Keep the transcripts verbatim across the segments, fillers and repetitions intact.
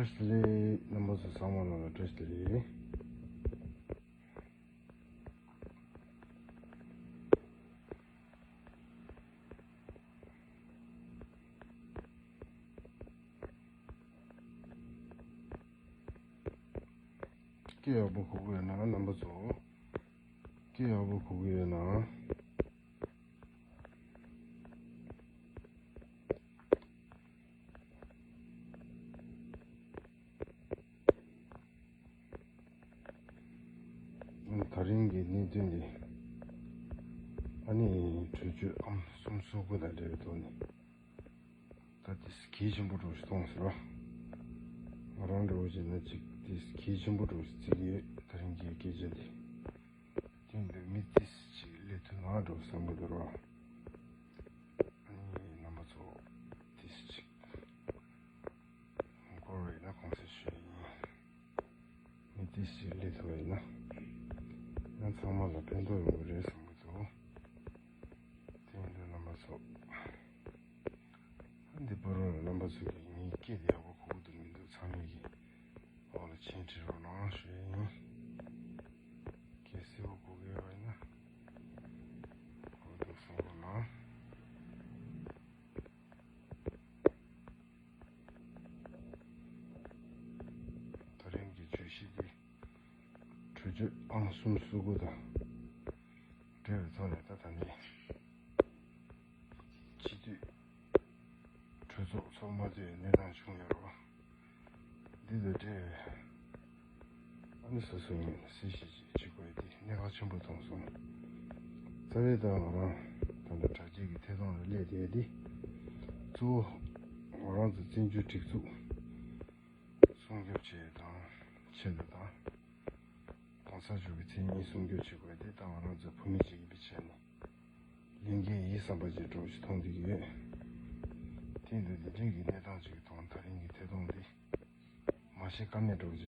བཀྲ་ཤིས་བདེ་ལེགས། རྣམ་པ་ཚོ་ཚང་མ་ལ་བཀྲ་ཤིས་བདེ་ལེགས། སྐད་ཡག་པོ་གོ་གི་ཡོད་ན། རྣམ་པ་ཚོ། སྐད་ཡག་པོ་གོ་གི་ཡོད་ན། ད་རིང་གི་གནད་དོན་འདི། ཨ་ནི་གྲོས་ཆོད་ཨང་གསུམ་སོ་དགུ་དང་འབྲེལ་བའི་ཐོག་ནས། ད་དེ་གལ་ཆེན་པོ་འདྲ་ཞིག་མཐོང་སོང་ར། ང་རང་འདྲ་བོ་ཞིག་ན་ཅིག་དེ་གལ་ཆེན་པོ་འདྲ་ཞིག་བརྩི་གི་ཡོད། ད་རིང་གི་སྐད་ཆ་འདི། དེ་འདྲ་མི་དེ་ཅིག་སླེབས་ཐུབ་ན་འདྲ་བསམ་གི་འདུག་ར། ཨ་ནི་རྣམ་པ་ཚོ་དེ་ཅིག་འགོར་བས་ན་གོང་ཚད་ཞུ་ཡིན། མི་དེ་ཞིག་སླེབས་ཐུབ་པ་ཡིན་ན། ང་ཚང་མ་ལ་ཕན་ཐོགས་ཡོང་གི་རེད་བསམ་གྱི་འདུག་དེ་ཡིན་དུས་རྣམ་པ་ཚོ། འདི་བར་རུ་རྣམ་པ་ཚོ་གིས་ངའི་སྐད་དེ་ཡག་པོ་གོ་གི་འདུག་མི་འདུག་ཚང་མས་ཀྱིས་འོག་ལ་མཆན་བྲིས་རོགས་གནང་ཞུ་ཡིན། སྐད་གསལ་པོ་གོ་གི་ཡོད་པ་ཡིན་ན། གོ་འདུག་གསུང་རོགས་གནང་། ད་རིང་གི་བརྗོད་གཞི་འདི་གྲོས་ཆོད་ཨང་གསུམ་སོ་དགུ་དང་འབྲེལ་བའི་ཐོག་ནས། ད་ད་ནི་སྤྱི་འཐུས་གྲོས་ཚོགས་ཚོགས་མ་ཐུབ་པའི་གནས་སྟངས་བྱུང་ཡོད་རེད་བ། འདི་དང་འབྲེལ་བའི་ཨ་ནི་སོ་སོ་ངོས་ནས་གསལ་བཤད་ཅིག་བྱེད་དགོས་ཡ་དེ་གནད་འགག་ཆེན་པོ་མཐོང་སོང་། རྩ་བའི་ད་ང་རང་ད་ལྟ་དྲ་རྒྱའི་གི་ཐད་གཏོང་ལ་སླེབས་བསྡད་དེ། གཙོ་བོ་ང་རང་ཚོ་བཙན་བྱོལ་སྒྲིག་འཛུགས་སྲུང་སྐྱོབ་བྱེད་དང་ཆེད་དུ་དང་། གོང་ས་མཆོག་གི་མཚན་སྙན་སྲུང་སྐྱོབ་བྱེད་དགོས་དེ་ད་ང་རང་ཚོ་བོད་མི་ཅིག་ཡིན་པའི་ཆ་ནས་ལས་འགན་ཡིན་བསམ་པ་ཅིག་འདྲ་བོ་ཞིག་མཐོང་བསྡད་ཀྱི་ཡོད། དེ་འདུག་འདི་འདྲའི་གི་གནས་སྟངས་ཅིག་མཐོང་། ད་རིང་གི་ཐད་གཏོང་འདི་མ་ཤེས་ཀ་མེད་འདྲ་བོ་ཅིག་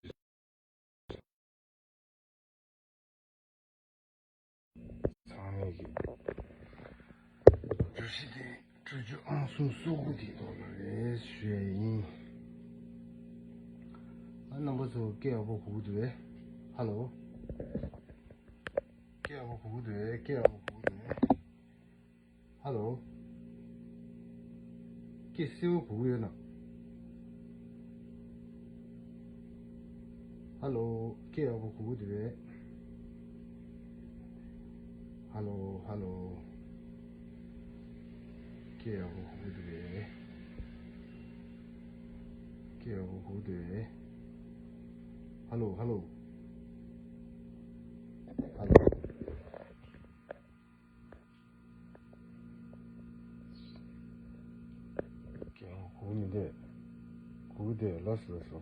ཚང་མས་ཀྱི་བརྗོད་གཞི་དེ་གྲོས་ཆོད་ཨང་གསུམ་སོ་དགུ་དེའི་ཐོག་ལ་རེད་ཞུ་ཡ་ཡིན། ཨ་རྣམ་པ་ཚོ་སྐད་ཡག་པོ་གོ་གི་འདུག་གས། ཧ་ལོ། སྐད་ཡག་པོ་གོ་གི་འདུག་གས། སྐད་ཡག་པོ་གོ་གི་འདུག་གས། ཧ་ལོ། སྐད་གསལ་པོ་གོ་གི་ཡོད་ན། ཧ་ལོ། སྐད་ཡག་པོ་གོ་གི་འདུག་གས། ཧ་ལོ། ཧ་ལོ། སྐད་ཡག་པོ་གོ་གི་འདུག་གས། སྐད་ཡག་པོ་གོ་གི་འདུག་གས། ཧ་ལོ། ཧ་ལོ། ཧ་ལོ། སྐད་ཡག་པོ་གོ་གི་མི་འདུག་གོ་གི་འདུག་ལགས་སོ། ལགས་སོ།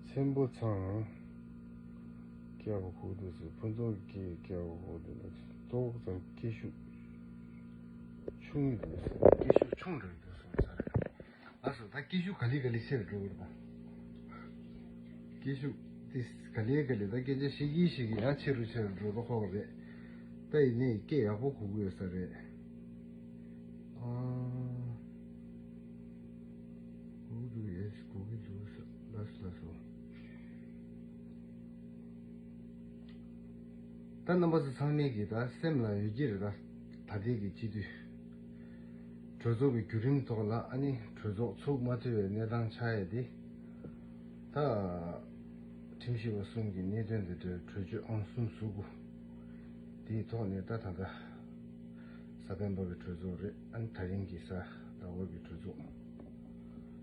ཚན་པོ་ཚང་། སྐད་ཡག་པོ་གོ་གི་འདུག་ཟེར། ཕུན་ཚོགས་ཀྱིས་སྐད་ཡག་པོ་གོ་གི་འདུག་ལགས་སོ། ཏོག་ཙམ་སྐད་ཤུགས་ཆུང་གི་འདུག་ཟེར། སྐད་ཤུགས་ཆུང་དྲགས་འདུག་གསུངས་ས་རེད། ལགས་སོ། ད་སྐད་ཤུགས་ག་ལེ་ག་ལེ་ཆེ་རུ་འགྲོ་གི་རེད་པ། སྐད་ཤུགས་དེ་ག་ལེ་ག་ལེ་ད་སྐད་ཆ་བཤད་ཀྱིན་བཤད་ཀྱིན་ཡང་ཆེ་རུ་ཆེ་རུ་འགྲོ་མདོག་ཁ་པོ་རེད། ད་ཡིན་ནའི་སྐད་ཡག་པོ་གོ་གི་ཡོད་ས་རེད། ཨ། གོ་གི་འདུག་ཡ། གོ་གི་འདུག་ཟེར། ལགས་སོ། ལགས་སོ། ད་རྣམ་པ་ཚོ་ཚང་མས་ཀྱིས་ད་སེམས་ལ་ཡོད་ཀྱི་རེད། ད་ད་ལྟའི་གི་སྤྱི་འཐུས་གྲོས་ཚོགས་ཀྱི་བརྒྱུད་རིམ་ཐོག་ལ། ཨ་ནི་གྲོས་ཚོགས་ཚུགས་མ་ཐུབ་པའི་གནས་སྟངས་ཆགས་ཡ་དེ། ད་ཁྲིམས་ཞིབ་པ་གསུམ་གྱི་གནད་དོན་དེ་འབྲེལ་གྲོས་ཆོད་ཨང་གསུམ་སོ་དགུ་དེའི་ཐོག་ནས། ད་ད་ལྟ་གཟའ་སྤེན་པ་གི་གྲོས་ཚོགས་རེད། ཨ་ནི་ད་རིང་གི་གཟའ་ཟླ་བ་གི་གྲོས་ཚོགས་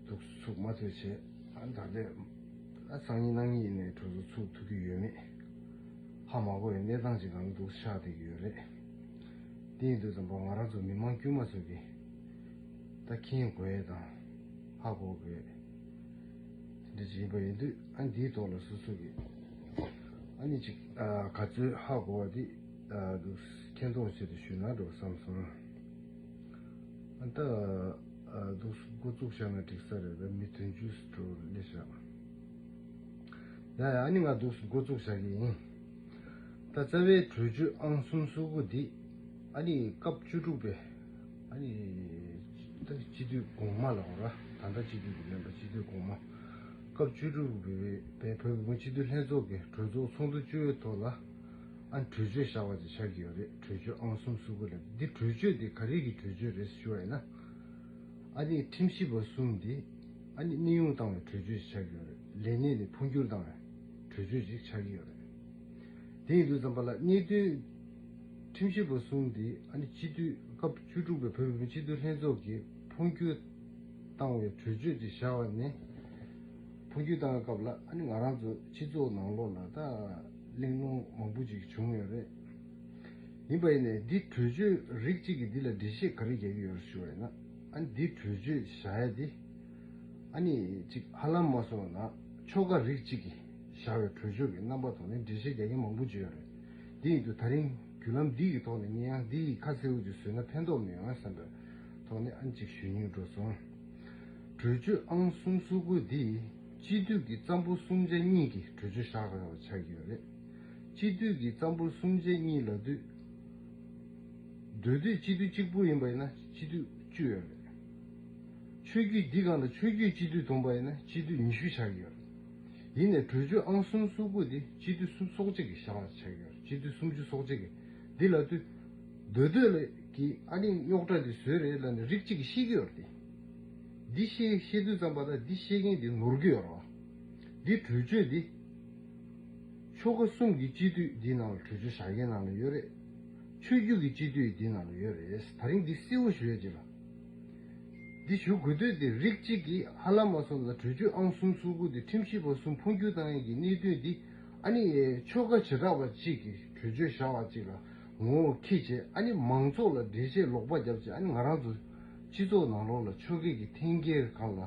འདུག་ཚུགས་མ་ཐུབ་བྱས། ཨ་ནི་ད་ལྟ་ཨ་སང་ཉིན་གནངས་ཉིན་ནས་གྲོས་ཚོགས་ཚུགས་ཐུབ་ཀྱི་ཡོད་མེད་ཧ་མ་གོ་བའི་གནས་སྟངས་ཅིག་སྒང་ལ་འདུག་ཆགས་བསྡད་ཀྱི་ཡོད་རེད། དེ་ཡིན་དུས་ཙམ་པ་ང་རང་ཚོ་མི་མང་དཀྱུས་མ་ཚོ་གིས་ད་མཁྱེན་དགོས་ཡས་དང་ཧ་གོ་དགོས་ཡས་དེ་འདྲ་ཅིག་ཡིན་པ་ཡིན་དུས། ཨ་ནི་འདིའི་ཐོག་ལ་སོ་སོ་གིས་ཨ་ནི་ཅིག་ཨ་ག་ཚོད་ཧ་གོ་བ་དེ་ཨ་འདུག་མཁྱེན་རྟོགས་ཆེད་དུ་ཞུས་ན་འགྲོ་བསམ་སོང་། ཨ་ད་ཨ་འདུག་འགོ་བཙུགས་བཞག་ན་འགྲིག་ས་རེད། ད་མི་བདུན་ཅུ་འགྲོ་སླེབས་བཞག་ཡ་ཡ། ཨ་ནི་ང་འདུག་སེ་འགོ་བཙུགས་བཞག་གི་ཡིན། ད་རྩ་བའི་གྲོས་ཆོད་ཨང་གསུམ་སོ་དགུ་འདི་ཨ་ནི་སྐབས་བཅུ་དྲུག་པའི་ཨ་ནི་ སྤྱི་འཐུས་གོང་མ་ལ་འོ་ར། ད་ལྟ་སྤྱི་འཐུས་ཀྱི་མིན་པ་སྤྱི་འཐུས་གོང་མ། སྐབས་བཅུ་དྲུག་པའི་བོད་མི་མང་སྤྱི་འཐུས་ལྷན་ཚོགས་ཀྱི་གྲོས་ཚོགས་ཚོགས་འདུ་བཅུ་པའི་ཐོག་ལ་ཨ་གྲོས་ཆོད་བཞག་པ་ཅིག་ཆགས་ཀྱི་ཡོད་རེད། གྲོས་ཆོད་ཨང་གསུམ་གསུམ་དགུ་ལ། འདི་གྲོས་ཆོད་འདི་ག་རེ་གི་གྲོས་ཆོད་རེད་ཞུ་བ་ཡིན་ན། ཨ་ནི་ཁྲིམས་ཞིབ་པ་གསུམ་འདི་ཨ་ནི་གནས་དབྱུང་བཏང་བའི་གྲོས་ཆོད་ཅིག་ཆགས་ཀྱི་ཡོད་རེད། ལས་གནས་ནས་འཕོ་འགྱུར་བཏང་བའི་གྲོས་ཆོད་ཅིག་ཆགས་ཀྱི་ཡོད་རེད། དེ་ཡིན་དུས་ཙམ་པ་ལ་གནད་དོན་ཁྲིམས་ཞིབ་པ་གསུམ་འདི་ཨ་ནི་སྤྱི་འཐུས་སྐབས་བཅུ་དྲུག་པའི་བོད་མི་སྤྱི་འཐུས་ལྷན་ཚོགས་ཀྱིས་འཕོ་འགྱུར་བཏང་བའི་གྲོས་ཆོད་ཅིག་བཞག་པ་ནས། འཕོ་འགྱུར་བཏང་བའི་སྐབས་ལ་ཨ་ནི་ང་རང་ཚོ་སྤྱི་ཚོགས་ནང་ལོགས་ལ་ད་གླེང་སློང་མང་པོ་ཅིག་བྱུང་ཡོད་རེད། ཡིན་པ་ཡིན་ནའི་འདི་གྲོས་ཆོད་རིགས་གཅིག་གིས་འདི་ལ་འགྲེལ་བཤད་ག་རེ་རྒྱག་གི་ཡོད་རེད་ཞུ་བ་ཡིན་ན། ཨ་ནི་འདི་གྲོས་ཆོད་བཞག་ཡ་འདི་ཨ་ནི་ཅིག་ཧ་ལམ་མ་སོང་ན་ཆོལ་ཁ་རིགས་གཅིག་གིས་བཞག་པའི་གྲོས་ཆོད་ཀྱི་རྣམ་པ་ཐོག་ནས་འགྲེལ་བཤད་རྒྱག་མཁན་མང་པོ་ཅིག་ཡོད་རེད། འདི་ཡིན་དུས་ད་རིང་བརྒྱུད་ལམ་འདི་གི་ཐོག་ནས་ངས་ཡང་འདི་ཡི་ཁ་གསལ་པོ་ཅིག་བཟོས་ན་ཕན་ཐོགས་མི་ཡོང་ངམ་བསམ་པའི་ཐོག་ནས་ཨ་ནི་ཅིག་ཞུ་སྙིང་འདོད་སོང་། གྲོས་ཆོད་ཨང་གསུམ་སོ་དགུ་འདི་སྤྱི་འཐུས་ཀྱི་རྩ་འབོར་གསུམ་ཆ་གཉིས་ཀྱི་གྲོས་ཆོད་བཞག་ཡོད་པ་ཆགས་ཀྱི་ཡོད་རེད། སྤྱི་འཐུས་ཀྱི་རྩ་འབོར་གསུམ་ཆ་གཉིས་ལབ་དུས། མདོ་སྟོད་སྤྱི་འཐུས་གཅིག་པུ་ཡིན་པ་ཡིན་ན་སྤྱི་འཐུས་བཅུ་ཡོད་རེད། ཆོས་བརྒྱུད་འདི་སྒང་ལ་ཆོས་བརྒྱུད་སྤྱི་འཐུས་བསྡོམས་པ་ཡིན་ན་སྤྱི་འཐུས་ཉི་ཤུ་ཆགས་ཀྱི་ཡོད་རེད། ཡིན་ནའི་གྲོས་ཆོད་ཨང་གསུམ་སོ་དགུ་དེ་སྤྱི་འཐུས་སུམ་ཅུ་སོ་གཅིག་གིས་བཞག་པ་ཆགས་ཀྱི་ཡོད་རེད། སྤྱི་འཐུས་སུམ་ཅུ་སོ་གཅིག་གིས་འདི་ལབ་དུས། མདོ་སྟོད་ལ་གི་ཨ་ནི་རྙོག་དྲ་འདི་བཟོས་རེད་ལབ་ནས་རིགས་གཅིག་གིས་བཤད་ཀྱི་ཡོད་རེད་དེ། འདི་བཤད་བཤད་དུས་ཙམ་པ་ད་འདི་བཤད་མཁན་འདི་ནོར་གྱི་ཡོད་རེད་བ། འདི་གྲོས་ཆོད་འདི་ཆོལ་ཁ་གསུམ་གྱི་སྤྱི་འཐུས་འདིའི་ནང་ལ་གྲོས་ཆོད་བཞག་མཁན་ནང་ལ་ཡོད་རེད། ཆོས་བརྒྱུད་ཀྱི་སྤྱི་འཐུས་འདིའི་ནང་ལ་ཡོད་རེད། ད་རིང་འདི་གསལ་པོ་ཞུ་ཡ་ཅིག་ལ། འདི་ཞུ་དགོས་དོན་དེ་རིགས་གཅིག་གིས་ཧ་ལམ་མ་སོང་ན་གྲོས་ཆོད་ཨང་གསུམ་སོ་དགུ་དེ་ཁྲིམས་ཞིབ་པ་གསུམ་འཕོ་འགྱུར་བཏང་ཡས་ཀྱི་གནད་དོན་འདི་ཨ་ནི་ཆོལ་ཁ་བྱེ་བྲག་པ་གཅིག་གིས་གྲོས་ཆོད་བཞག་པ་གཅིག་ལ་ངོ་བོ་འཁྱེར་བྱས། ཨ་ནི་མང་ཚོགས་ལ་འགྲེལ་བཤད་ལོག་པ་བརྒྱབ་བྱས། ཨ་ནི་ང་རང་ཚོ་སྤྱི་ཚོགས་ནང་ལོགས་ལ་ཆོལ་ཁའི་གི་འཐེན་འཁྱེར་སྒང་ལ་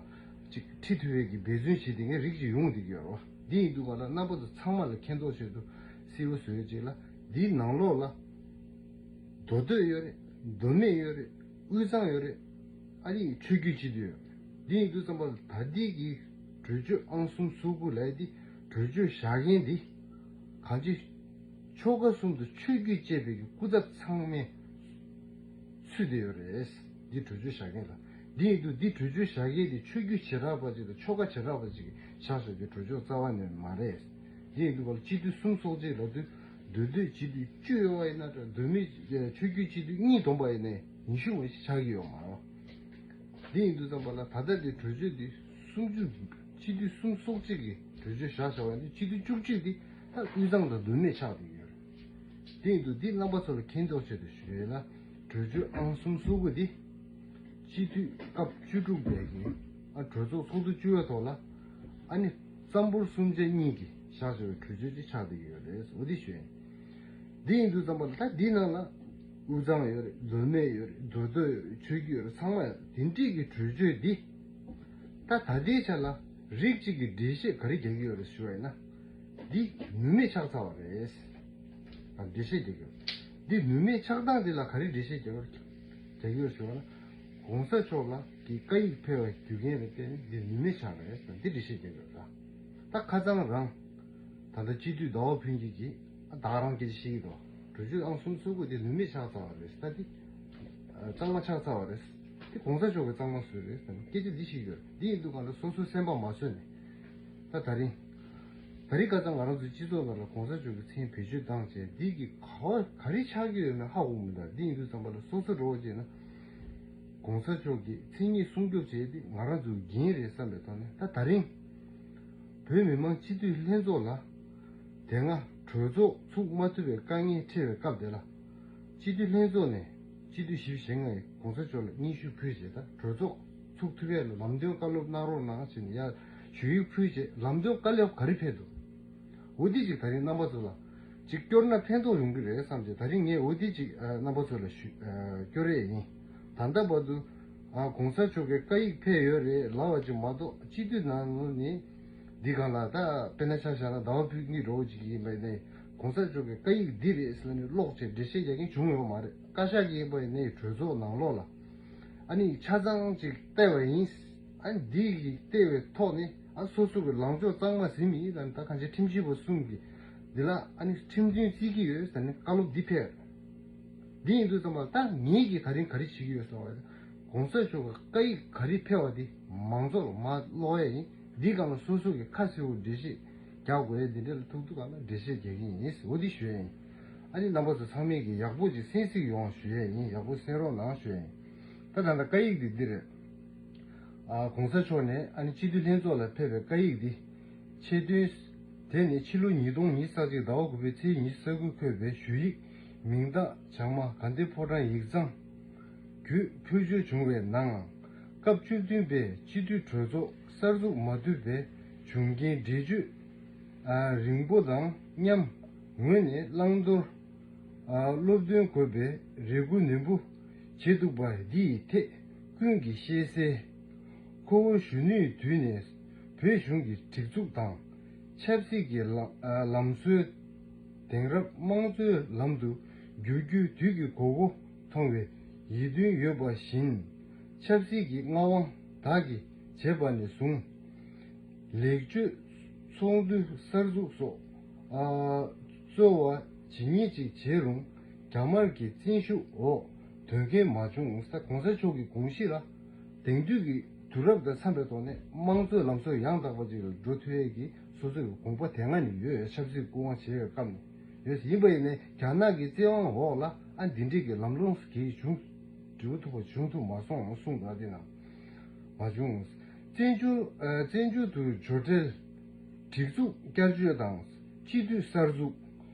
ཅིག་ཁྲིད་ཐུབ་པའི་གི་འབད་བརྩོན་བྱེད་བསྡད་མཁན་རིགས་ཅིག་ཡོང་བསྡད་ཀྱི་ཡོད་རེད་བ། འདི་ཡིན་དུས་ག་ལ་རྣམ་པ་ཚོ་ཚང་མ་ལ་མཁྱེན་རྟོགས་ཆེད་དུ་གསལ་པོ་བཟོ་ཡས་ཅིག་ལ། འདིའི་ནང་ལོགས་ལ་མདོ་སྟོད་ཡོད་རེད། མདོ་སྨད་ཡོད་རེད། དབུས་གཙང་ཡོད་རེད། ཨ་ནི་ཆོས་བརྒྱུད་སྤྱི་འཐུས་ཡོད་རེད། འདི་ཡིན་དུས་ཙམ་པ་ལ་ད་ལྟའི་གི་གྲོས་ཆོད་ཨང་གསུམ་སོ་དགུ་ལབ་ཡས་འདི་གྲོས་ཆོད་བཞག་མཁན་འདི་གང་ཅི་ཆོལ་ཁ་གསུམ་དུ་ཆོས་བརྒྱུད་བཅས་པའི་གི་སྐུ་ཚབ་ཚང་མས་ཚུད་བསྡད་ཡོད་རེད། འདི་གྲོས་ཆོད་བཞག་མཁན་ལ། འདི་ཡིན་དུས་འདི་གྲོས་ཆོད་བཞག་མཁན་དེ་ཆོས་བརྒྱུད་བྱེ་བྲག་པ་ཅིག་དང་ཆོལ་ཁ་བྱེ་བྲག་པ་ཅིག་གིས་བཞག་བཞག་གི་གྲོས་ཆོད་རྩ་བ་ནས་མ་རེད། འདི་ཡིན་དུས་ག་ལ་སྤྱི་འཐུས་སུམ་ཅུ་སོ་གཅིག་ལབ་དུས་མདོ་སྟོད་སྤྱི་འཐུས་བཅུ་ཡོད་པ་ཡིན་ན་འདྲ། མདོ་སྨད་ཆོས་བརྒྱུད་སྤྱི་འཐུས་གཉིས་བསྡོམས་པ་ཡིན་ནའི་ཉི་ཤུ་ངོས་ཤིག་ཆགས་ཀྱི་ཡོད་མ་རེད། འདི་ཡིན་དུས་ཙམ་པ་ལ་ད་ལྟ་འདི་གྲོས་ཆོད་འདི་སུམ་ཅུ། སྤྱི་འཐུས་སུམ་ཅུ་སོ་གཅིག་གིས་གྲོས་ཆོད་བཞག་བཞག་པ་ཡིན་དུས་སྤྱི་འཐུས་བཅུ་གཅིག་འདི་ད་དབུས་གཙང་དང་མདོ་སྨད་ཆགས་བསྡད་ཀྱི་ཡོད་རེད། དེ་ཡིན་དུས་འདི་རྣམ་པ་ཚོ་ལ་མཁྱེན་རྟོགས་ཆེད་དུ་ཞུ་ཡས་ལ། གྲོས་ཆོད་ཨང་གསུམ་སོ་དགུ་འདི་སྤྱི་འཐུས་སྐབས་བཅུ་དྲུག་པའི་གི་ཨ་གྲོས་ཚོགས་ཚོགས་འདུ་བཅུ་པའི་ཐོག་ལ་ཨ་ནི་རྩ་འབོར་གསུམ་ཆ་གཉིས་ཀྱིས་བཞག་བཞག་པའི་གྲོས་ཆོད་ཅིག་ཆགས་བསྡད་ཀྱི་ཡོད་རེད། འོ་འདི་ཞུ་ཡིན། འདི་ཡིན་དུས་ཙམ་པ་ལ་ད་འདིའི་ནང་ལ་དབུས་གཙང་ཡོད་རེད། མདོ་སྨད་ཡོད་རེད། མདོ་སྟོད་ཡོད་རེད། ཆོས་བརྒྱུད་ཡོད་རེད། ཚང་མ་ཡོད་རེད། དེ་འདྲས་ཀྱི་གྲོས་ཆོད་འདི་ད་ད་ལྟའི་ཆ་ལ་རིགས་གཅིག་གིས་འགྲེལ་བཤད་ག་རེ་རྒྱག་གི་ཡོད་རེད་ཞུ་བ་ཡིན་ན། འདི་ནུས་མེད་ཆགས་ཚར་བ་རེད། ཨ་འགྲེལ་བཤད་རྒྱག་གི་ཡོད། འདི་ནུས་མེད་ཆགས་སྟངས་འདི་ལ་ག་རེ་འགྲེལ་བཤད་རྒྱག་གི་ཡོད་ཞུ་བ་ན། གོང་ས་མཆོག་ལ་གི་བཀའ་ཡིག་ཕེབས་པའི་རྒྱུ་རྐྱེན་ལ་བརྟེན་ནས་འདི་ནུས་མེད་ཆགས་རེད་ཟེར་འདི་འགྲེལ་བཤད་རྒྱག་གི་ཡོད་ད། ད་ཁ་སང་རང་ད་ལྟ་སྤྱི་འཐུས་ཟླ་བ་ཕུན་སྐྱིད་ཀྱིས་ཨ་བདག་རང་སྐད་ཆ་བཤད་ཀྱི་འདུག་གྲོས་ཆོད་ཨང་གསུམ་སོ་དགུ་འདི་ནུས་མེད་ཆགས་ཚར་བ་རེད། ད་འདི་གཙང་མ་ཆགས་ཚར་བ་རེད། དེ་གོང་ས་མཆོག་གིས་གཙང་མ་བཟོས་རེད་ཟེར་ནས་སྐད་ཆ་འདི་བཤད་ཡོད། འདི་ཡིན་དུས་གང་ལ་སོ་སོའི་སེམས་པ་མ་བཟོད་ནས། ད་ད་རིང་། ད་རིང་ཁ་སང་ང་རང་ཚོའི་སྤྱི་ཚོགས་ནང་ལ་གོང་ས་མཆོག་གི་མཚན་བེད་སྤྱོད་བཏང་བྱས་འདི་གི་ག་བ་ག་རེ་ཆགས་ཀྱི་ཡོད་མེད་ཧ་གོ་མི་འདུག་འདི་ཡིན་དུས་ཙམ་པ་ལ་སོ་སོ་འགྲོ་བ་བྱས་ན། གོང་ས་མཆོག་གི་མཚན་ཉིད་སྲུང་སྐྱོབ་བྱས་ཏེ་ང་རང་ཚོའི་འགན་རེད་བསམ་པའི་ཐོག་ནས། ད་ད་རིང་། བོད་མི་མང་སྤྱི་འཐུས་ལྷན་ཚོགས་ལ། དེ་སྔ་གྲོས་ཚོགས་ཚུགས་མ་ཐུབ་པའི་དཀའ་ངལ་འཕྲད་པའི་སྐབས་དེ་ལ། སྤྱི་འཐུས་ལྷན་ཚོགས་ནས་སྤྱི་འཐུས་བཞི་བཅུ་ཞེ་ལྔ་ཡིས་གོང་ས་མཆོག་ལ་སྙན་ཞུ་ཕུལ་བྱས། ད་གྲོས་ཚོགས་ཚུགས་ཐུབ་ཡས་ལ་ལམ་སྟོན་བཀའ་སློབ་གནང་རོགས་གནང་ཞེས་ནས་ཡར་ཞུ་ཡིག་ཕུལ་བྱས། ལམ་སྟོན་བཀའ་སློབ་ག་རེ་ཕེབས་འདུག་འོ་འདི་ཅིག་ད་རིང་རྣམ་པ་ཚོ་ལ་ཅིག་སྐྱོར་ན་ཕན་ཐོགས་ཡོང་གི་རེད་བསམ་བྱས། ད་རིང་ངས་འོ་འདི་ཅིག་ཨ་རྣམ་པ་ཚོ་ལ་ཞུ་ཨ་སྐྱོར་ཡས་ཡིན། ད་ལྟ་བར་དུ་ཨ་གོང་ས་མཆོག་གི་བཀའ་ཡིག་ཕེབས་ཡོད་རེད་ལབ་པ་ཅིག་མ་གཏོགས། སྤྱི་འཐུས་ནང་ནས་འདི་སྒང་ལ་ད་དཔེར་ན་ཆ་བཞག་ན་ཟླ་བ་ཕུན་སྐྱིད་འདྲ་བོ་ཅིག་ཡིན་པ་ནས་གོང་ས་མཆོག་གི་བཀའ་ཡིག་འདི་རེད་ཟེར་ནས་ཀློག་བྱས་འགྲེལ་བཤད་རྒྱག་མཁན་བྱུང་ཡོད་མ་རེད། བཀའ་ཤག་གི་ཡིན་པ་ནས་གྲོས་ཚོགས་ནང་ལོགས་ལ་ཨ་ནི་ཆ་ཚང་ཅིག་བལྟས་པ་ཡིན། ཨ་ནི་འདི་གི་བལྟས་པའི་ཐོག་ནས་ཨ་སོ་སོ་གི་ལངས་ཕྱོགས་གཙང་མ་ཟིན་མི་ཡིན་ལབ་ནས། ད་གང་ཅི་ཁྲིམས་ཞིབ་པ་གསུམ་གྱིས་འདི་ལ་ཨ་ནི་ཁྲིམས་མཐུན་བརྩི་གི་ཡོད་ཟེར་ནས་བཀའ་སློབ་འདི་ཕེབས། འདི་ཡིན་དུས་ཙམ་པ་ད་ངེད་ཀྱིས་ད་རིང་ག་རེ་བྱེད་ཀྱི་ཡོད་ཟེར་བ་ཡིན་ན། གོང་ས་མཆོག་གི་བཀའ་ཡིག་ག་རེ་ཕེབས་པ་དེ་མང་ཚོགས་ལ་མར་ཀློག་ཡས་ཡིན། འདིའི་སྒང་ལ་སོ་སོ་གི་ཁ་གསལ་པོ་འགྲེལ་བཤད་རྒྱག་དགོས་ཡས་འདི་འདྲ་ལ་ཐུག་ཐུག་སྒང་ལ་འགྲེལ་བཤད་རྒྱག་གི་ཡིན། འོ་འདི་ཞུ་ཡས་ཡིན། ཨ་ནི་རྣམ་པ་ཚོ་ཚང་མས་ཀྱི་ཡག་པོ་ཅིག་གསན་གཟིགས་ཡོང་ཞུ་ཡས་ཡིན། ཡག་པོ་གསན་རོགས་གནང་ཞུ་ཡས་ཡིན། ད་ད་ལྟ་བཀའ་ཡིག་འདི་འདི་རེད། ཨ་གོང་ས་མཆོག་ནས་ཨ་ནི་སྤྱི་འཐུས་ལྷན་ཚོགས་ལ་ཕེབས་པའི་བཀའ་ཡིག་འདི། ཆེད་དོན། དེ་ནི་ཕྱི་ལོ་ཉིས་སྟོང་ཉི་ཤུ་རྩ་གཅིག་ཟླ་བ་དགུ་པའི་ཚེས་ཉི་ཤུ་རྩ་དགུ་འཁོད་པའི་ཞུ་ཡིག་མིང་རྟགས་བྱང་མ་དགའ་ལྡན་ཕོ་བྲང་ཡིག་ཚང་བརྒྱུད་ཕུལ་བྱུང་བྱུང་བའི་ནང་། སྐབས་བཅུ་བདུན་པའི་སྤྱི་འཐུས་གྲོས་ཚོགས་གསར་འཛུགས་མ་ཐུབ་པའི་བྱུང་རྐྱེན་འགྲེལ་བརྗོད་རིང་པོ་དང་མཉམ་ངོས་ནས་བླང་དོར། སློབ་སྟོན་དགོས་པའི་རེ་སྐུལ་ནན་པོ་བྱེད་ཐུབ་པ་འདི་ཡི་ཐད་ཀུན་གྱིས་ཤེས་གསལ། ཁོ་བོ་གཞོན་ནུའི་དུས་ནས་བོད་གཞུང་གི་སྒྲིག་འཛུགས་དང་ཆབ་སྲིད་ཀྱི་ལམ་ལམ་སྲོལ་དེང་རབས་དམངས་གཙོའི་ལམ་དུ་བསྒྱུར་རྒྱུའི་དུས་ཀྱི་དགོས་མཁོ་མཐོང་བའི་ཡིད་རྟོན་ཡོད་པ་བཞིན། ཆབ་སྲིད་ཀྱི་མངའ་དབང་བདག་གིས་བྱས་པ་ནས་བཟུང་། ལེགས་བཅོས་ཚོགས་འདུ་གསར་འཛུགས་སོགས་ཨ་གཙོ་བོ་ཇི་སྙེད་ཅིག་བྱས་རུང་རྒྱ་དམར་གྱི་བཙན་ཤུགས་འོག་དོན་འཁྱོལ་མ་བྱུང་། ད་གོང་ས་མཆོག་གི་དགོངས་གཞི་ལ་དེང་དུས་ཀྱི་དུས་རབས་དང་འཚམ་པའི་ཐོག་ནས་དམངས་གཙོའི་ལམ་སྲོལ་ཡང་དག་པ་ཅིག་ལ་འགྲོ་ཐུབ་ཡས་ཀྱི་སོ་སོའི་དགོངས་པ་དེ་སྔ་ནས་ཡོད། ཆབ་སྲིད་སྐུ་དབང་བྱེད་པའི་སྐབས་ནས་ཡོད། ཡིན་པ་ཡིན་ནའི་རྒྱ་ནག་གི་བཙན་དབང་འོག་ལ་ཨ་འདི་འདྲའི་གི་ལམ་ལྷོང་གི་བྱུང་འགྲོ་ཐུབ་པ་བྱུང་ཐུབ་མ་སོང་གསུངས་འདུག་དེ་ནང་མ་བྱུང་། བཙན་བྱོལ་ཨ་བཙན་བྱོལ་དུ་འབྱོར་འཕྲལ་སྒྲིག་འཛུགས་བསྐྱར་བཅོས་དང་སྤྱི་འཐུས་གསར་འཛུགས།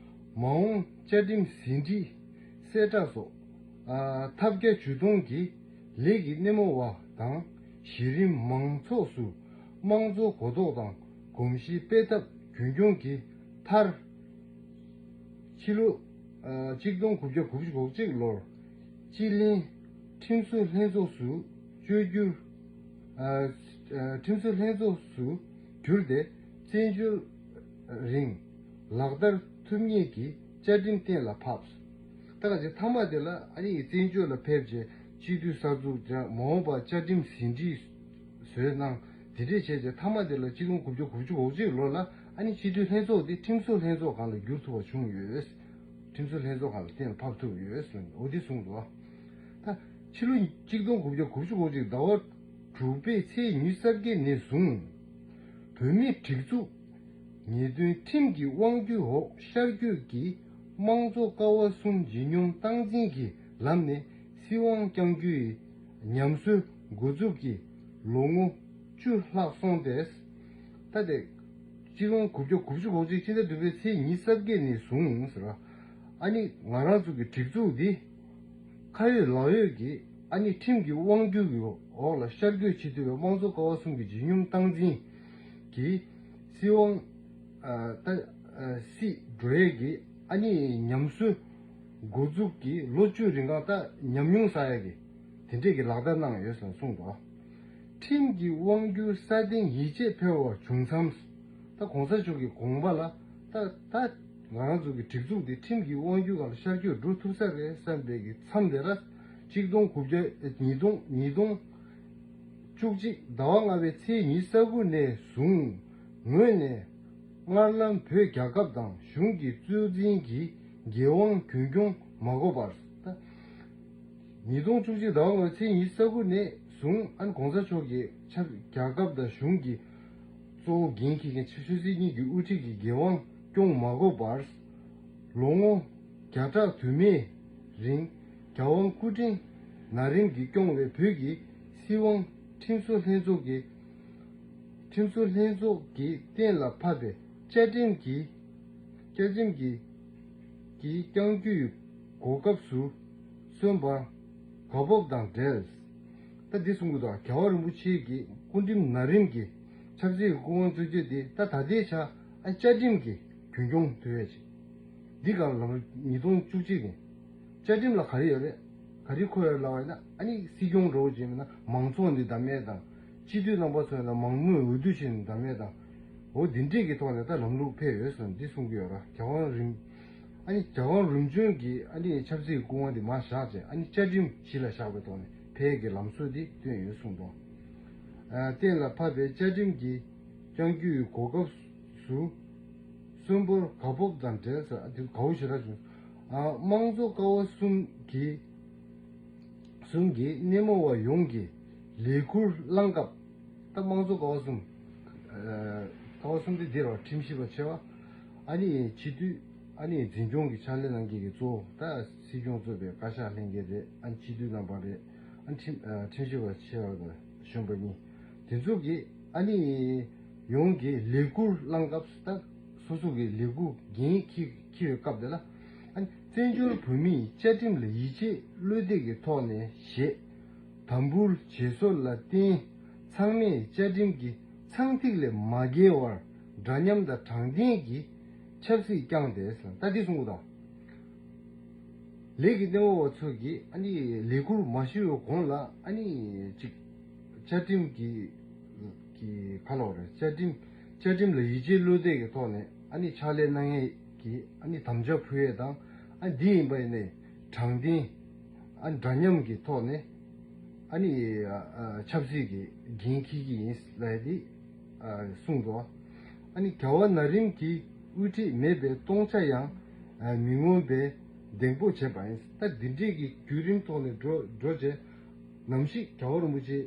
མ་འོངས་བཅའ་ཁྲིམས་ཟིན་བྲིས་གསལ་བསྒྲགས་སོགས་ཨ་ཐབས་བརྒྱ་ཇུས་སྟོང་གིས་ལས་ཀྱི་སྣེ་མོ་བ་དང་གཞི་རིམ་མང་ཚོགས་སུ་དམངས་གཙོ་གོ་རྟོགས་དང་གོམས་གཤིས་སྤེལ་ཐབས་རྒྱུན་འཁྱོངས་ཀྱི་མཐར། ཕྱི་ལོ་ཨ་གཅིག་སྟོང་དགུ་བརྒྱ་དགུ་བཅུ་གོ་གཅིག་ལོར་སྤྱི་ལྷན་ཁྲིམས་བཟོ་ལྷན་ཚོགས་སུ་བཅོས་བསྒྱུར། ཨ་ཨ་ཁྲིམས་བཟོ་ལྷན་ཚོགས་སུ་བསྒྱུར་ཏེ་བཙན་བྱོལ་རིང་ལག་བསྟར་ཐུབ་ངེས་ཀྱི་བཅའ་ཁྲིམས་གཏན་ལ་ཕབ། ད་ག་ཅིག་མཐའ་མ་དེ་ལ་ཨ་ནི་བཙན་བྱོལ་ལ་ཕེབས་རྗེས་སྤྱི་འཐུས་གསར་འཛུགས་བྱས། མ་འོངས་པར་བཅའ་ཁྲིམས་ཟིན་བྲིས་བཟོས་གནང་། དེ་འདྲས་བྱས་རྗེས་མཐའ་མ་དེ་ལ་གཅིག་སྟོང་དགུ་བརྒྱ་དགུ་བཅུ་གོ་གཅིག་ལོ་ལ་ཨ་ནི་སྤྱི་འཐུས་ལྷན་ཚོགས་དེ་ཁྲིམས་བཟོ་ལྷན་ཚོགས་སྒང་ལ་བསྒྱུར་ཐུབ་པ་བྱུང་ཡོད། ཁྲིམས་བཟོ་ལྷན་ཚོགས་སྒང་ལ་གཏན་ལ་ཕབ་ཐུབ་ཡོད་གསུངས། འོ་འདི་གསུངས་འདུག་ད་ཕྱི་ལོ་གཅིག་སྟོང་དགུ་བརྒྱ་དགུ་བཅུ་གོ་གཅིག་ཟླ་བ་དྲུག་པའི་ཚེས་ཉི་ཤུ་རྩ་བརྒྱད་ནས་བཟུང་། བོད་མིའི་སྒྲིག་འཛུགས་ཉེས་དོན་ཁྲིམས་ཀྱི་དབང་སྒྱུར་འོག་ཤར་བསྐྱོད་ཀྱིས་དམངས་གཙོ་ཀ་བ་གསུམ་ཇི་སྙོམས་སྟངས་འཛིན་གྱི་ལམ་ནས་སྲིད་དབང་བསྐྱང་རྒྱུའི་ཉམས་གསོའི་འགོ་འཛུགས་ཀྱིས་ལོ་ངོ་བཅུ་ལྷག་སོང་སྟེ། ད་དེ་གཅིག་སྟོང་དགུ་བརྒྱ་དགུ་བཅུ་གོ་གཅིག་ཕྱི་ཟླ་བདུན་པའི་ཚེས་ཉི་ཤུ་རྩ་བརྒྱད་ནས་བཟུང་ཟེར་བ། ཨ་ནི་ང་རང་ཚོ་གི་སྒྲིག་འཛུགས་འདི་ཁ་ཡོད་ལག་ཡོད་ཀྱི་ཨ་ནི་ཁྲིམས་ཀྱི་དབང་སྒྱུར་གྱི་འོག་ལ་ཤར་བསྐྱོད་བྱེད་ཐུབ་པའི་དམངས་གཙོ་ཀ་བ་གསུམ་གྱི་ཇི་སྙོམས་སྟངས་འཛིན་གྱི་སྲིད་དབང་ཨ་ད་ཨ་སྲིད་འགྲོ་ཡས་ཀྱི་ཨ་ནི་ཉམས་གསོའི་འགོ་འཛུགས་ཀྱིས་ལོ་བཅུ་རིང་གང་ད་ཉམས་མྱོང་བསགས་ཡས་ཀྱི་དེ་འདྲས་ཀྱི་ལག་བསྟར་གནང་ཡོད་ཟེར་གསུངས་འདུག་ཁྲིམས་ཀྱི་དབང་སྒྱུར་སྲ་བརྟན་ཡིད་ཆེས་འཕེར་བ་བྱུང་མཚམས། ད་གོང་ས་མཆོག་གི་དགོངས་པ་ལ་ད་ད་ང་རང་ཚོ་གི་སྒྲིག་འཛུགས་འདི་ཁྲིམས་ཀྱི་དབང་སྒྱུར་སྒང་ལ་ཤར་བསྐྱོད་འགྲོ་ཐུབ་ས་རེད་བསམ་པའི་གི་མཚམས་དེ་ལ་གཅིག་སྟོང་དགུ་བརྒྱ་ཉིས་སྟོང་ཉིས་སྟོང་བཅུ་གཅིག་ཟླ་བ་ལྔ་པའི་ཚེས་ཉི་ཤུ་རྩ་དགུ་ནས་བཟུང་ངོས་ནས་སྔར་ལམ་བོད་རྒྱལ་ཁབ་དང་གཞུང་གི་གཙོ་འཛིན་གྱི་འགན་དབང་རྒྱུན་སྐྱོང་མ་དགོས་པར། ད་ཉིས་སྟོང་བཅུ་གཅིག་ཟླ་བ་ལྔ་པའི་ཚེས་ཉི་ཤུ་རྩ་དགུ་ནས་བཟུང་ཨ་ནི་གོང་ས་མཆོག་གིས་ཆབ་རྒྱལ་ཁབ་དང་གཞུང་གི་གཙོ་བོ་འགན་འཁྱེར་མཁན་ཆབ་སྲིད་སྲིད་གཉིས་ཀྱི་དབུ་ཁྲིད་ཀྱི་འགན་དབང་སྐྱོང་མ་དགོས་པར། ལོ་ངོ་བརྒྱ་ཕྲག་དུ་མའི་རིང་རྒྱལ་དབང་སྐུ་ཕྲེང་ན་རིམ་གྱིས་སྐྱོང་བའི་བོད་ཀྱི་སྲིད་དབང་ཁྲིམས་བཟོ་ལྷན་ཚོགས་ཀྱི་ཁྲིམས་བཟོ་ལྷན་ཚོགས་ཀྱིས་གཏན་ལ་ཕབ་པའི་བཅའ་ཁྲིམས་ཀྱི་བཅའ་ཁྲིམས་ཀྱི་ཀྱིས་བསྐྱང་རྒྱུའི་གོ་སྐབས་སུ་སོན་པ་དགའ་སྤོབས་དང་འབྲེལ། ད་འདི་གསུང་གི་འདུག་རྒྱལ་བ་རིན་པོ་ཆེ་གི་སྐུ་ཕྲེང་ན་རིམ་གྱི་ཆབ་སྲིད་ཀྱི་སྐུ་དབང་བཙུགས་རྒྱུ་དེ་ད་ད་ལྟའི་ཆ་ཨ་བཅའ་ཁྲིམས་ཀྱི་རྒྱུན་སྐྱོང་ཐུབ་ཡས་ཅིག་འདི་ག་ལ་ཉིས་སྟོང་བཅུ་གཅིག་ནས་བཅའ་ཁྲིམས་ལ་ག་རེ་ཡོད་རེད། ག་རེ་འཁོད་ཡོད་ལབ་པ་ཡིན་ན་ཨ་ནི་སྲིད་སྐྱོང་འགྲོ་བ་ཅིག་ཡིན་ན་མང་ཚོགས་འདི་བདམས་ཡས་དང་། སྤྱི་འཐུས་རྣམ་པ་ཚོ་ཡིན་ན་མང་མོས་འོས་བསྡུ་བྱས་ནས་བདམས་ཡས་དང་། འོ་འདི་འདྲས་ཀྱི་ཐོག་ནས་ད་ལམ་ལུགས་ཕེབས་ཡོད་ཟེར་ནས་འདི་གསུང་གི་ཡོད་ར། རྒྱལ་དབང་རིམ། ཨ་ནི་རྒྱལ་དབང་རིམ་བྱོན་གྱི་ཨ་ནི་ཆབ་སྲིད་སྐུ་དབང་འདི་མར་བཞག་བྱས་ཨ་ནི་བཅའ་ཁྲིམས་གཞི་ལ་བཞག་པའི་ཐོག་ནས་ཕེབས་ཀྱི་ལམ་སྲོལ་འདི་བཏོན་ཡོད་གསུངས་འདུག་ཨ་གཏན་ལ་ཕབ་པའི་བཅའ་ཁྲིམས་ཀྱི་བསྐྱང་རྒྱུའི་གོ་སྐབས་སུ་གསོན་པོར་དགའ་སྤོབས་དང་འབྲེལ་ཟེར་ཨ་འདི་དགའ་བོ་ཞེ་དྲག་བྱུང་། ཨ་དམངས་གཙོ་ཀ་བ་གསུམ་གྱི་ གསུམ་གྱི་སྣེ་མོ་བ་ཡོངས་ཀྱི་ལས་འཁུར་བླངས་སྐབས། ད་དམངས་གཙོ་ཀ་བ་གསུམ། ཨ་ཀ་བ་གསུམ་དེ་འདིར་བ་ཁྲིམས་ཞིབ་པ་ཆེ་བ། ཨ་ནི་སྤྱི་འཐུས། ཨ་ནི་འཛིན་སྐྱོང་གི་ཕྱག་ལས་གནང་མཁན་གྱི་གཙོ་བོ་ད་སྲིད་སྐྱོང་གཙོས་པའི་བཀའ་ཤག་ལྷན་རྒྱས་རེད། ཨ་ནི་སྤྱི་འཐུས་རྣམ་པ་རེད། ཨ་ནི་ཁྲིམས་ཨ་ཁྲིམས་ཞིབ་པ་ཆེ་བ་དང་གཞོན་པ་གཉིས། དེ་ཚོ་གིས་ཨ་ནི་ཡོངས་ཀྱི་ལས་འཁུར་བླངས་སྐབས་སུ་ད་སོ་སོ་གི་ལས་འཁུར་འགན་འཁྱེར་འཁྱེར་བའི་སྐབས་དེ་ལ། ཨ་ནི་བཙན་བྱོལ་བོད་མིས་བཅའ་ཁྲིམས་ལ་ཡིད་ཆེས་བློ་གཏད་ཀྱི་ཐོག་ནས་བཞེས། དམ་འབུལ་བྱེད་སྲོལ་ལ་བརྟེན། ཚང་མས་བཅའ་ཁྲིམས་ཀྱི་ཚངས་ཐིག་ལས་མ་བརྒལ་བར་འདྲ་མཉམ་དང་དྲང་བདེན་གྱི་ཆབ་སྲིད་བསྐྱངས་ཏེ། ད་འདི་གསུང་གི་དང་། ལས་ཀྱི་སྣེ་མོ་བ་ཚོ་གིས་ཨ་ནི་ལས་འཁུར་མ་ཞུ་བའི་གོང་ལ་ཨ་ནི་ཅིག་བཅའ་ཁྲིམས་ཀྱི་ཀྱི་ག་ལབ་རེད། བཅའ་ཁྲིམས་བཅའ་ཁྲིམས་ལ་ཡིད་ཆེས་བློ་གཏད་ཀྱི་ཐོག་ནས་ཨ་ནི་ཕྱག་ལས་གནང་ཡས་ཀྱི་ཨ་ནི་དམ་བཅའ་ཕུལ་ཡས་དང་། ཨ་འདི་ཡིན་པ་ཡིན་ནའི་དྲང་བདེན། ཨ་འདྲ་མཉམ་གྱི་ཐོག་ནས་ཨ་ནི་ཨ་ཨ་ཆབ་སྲིད་ཀྱི་འགན་འཁྱེར་གྱི་ཡིན་ལབ་ཡས་དེ་ཨ་གསུངས་འདུག་ཨ་ནི་རྒྱལ་བ་ན་རིམ་གྱིས་དབུ་ཁྲིད་མེད་པའི་སྟོང་ཆ་ཡང་ཨ་མི་མངོན་པའི་གདེང་སྤོབས་བྱས་པ་ཡིན། ད་འདི་འདྲས་ཀྱི་བརྒྱུད་རིམ་ཐོག་ནས་འགྲོ་འགྲོ་བྱས། ནམ་ཞིག་རྒྱལ་བ་རིན་པོ་ཆེ་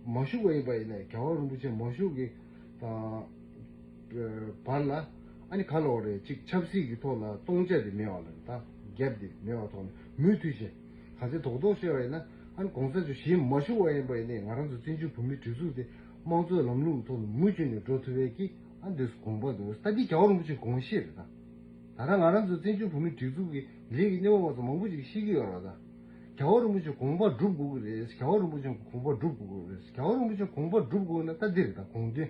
མ་བཞུགས་པ་ཡིན་པ་ཡིན་ནའི། རྒྱལ་བ་རིན་པོ་ཆེ་མ་བཞུགས་ཀྱི་དང་བར་ལ་ཨ་ནི་ག་ལབ་རེད། ཅིག་ཆབ་སྲིད་ཀྱི་ཐོག་ལ་སྟོང་ཆ་དེ་མེད་པ་ལ། ད་གེབ་དེ་མེད་པ་ཐོག་ནས་མུ་མཐུད་བྱས། ག་ཚོད་རྡོག་རྡོག་བཤད་པ་ཡིན་ན། ཨ་ནི་གོང་ས་མཆོག་གཞན་མ་བཞུགས་པ་ཡིན་པ་ཡིན་ནའི་ང་རང་ཚོ་བཙན་བྱོལ་བོད་མིའི་སྒྲིག་འཛུགས་དེ་དམངས་གཙོའི་ལམ་ལུགས་ཐོག་ནས་མུ་མཐུད་ནས་འགྲོ་ཐུབ་པའི་གི་ཨ་འདི་དགོངས་པ་འདུག་ད་འདི་རྒྱལ་བ་རིན་པོ་ཆེའི་དགོངས་བཞེད་རེད། ད་ད་རང་ང་རང་ཚོ་བཙན་བྱོལ་བོད་མིའི་སྒྲིག་འཛུགས་ཀྱི་ལས་ཀྱི་སྣེ་མོ་བ་ཚོ་མང་པོ་ཅིག་ཤེས་ཀྱི་ཡོད་རེད། ད་རྒྱལ་བ་རིན་པོ་ཆེའི་དགོངས་པ་སྒྲུབ་དགོས་ཀྱི་རེད། རྒྱལ་བ་རིན་པོ་ཆེའི་དགོངས་པ་སྒྲུབ་དགོས་ཀྱི་རེད། རྒྱལ་བ་རིན་པོ་ཆེའི་དགོངས་པ་སྒྲུབ་དགོས་ན་ད་འདི་རེད། ད་དགོངས་དོན་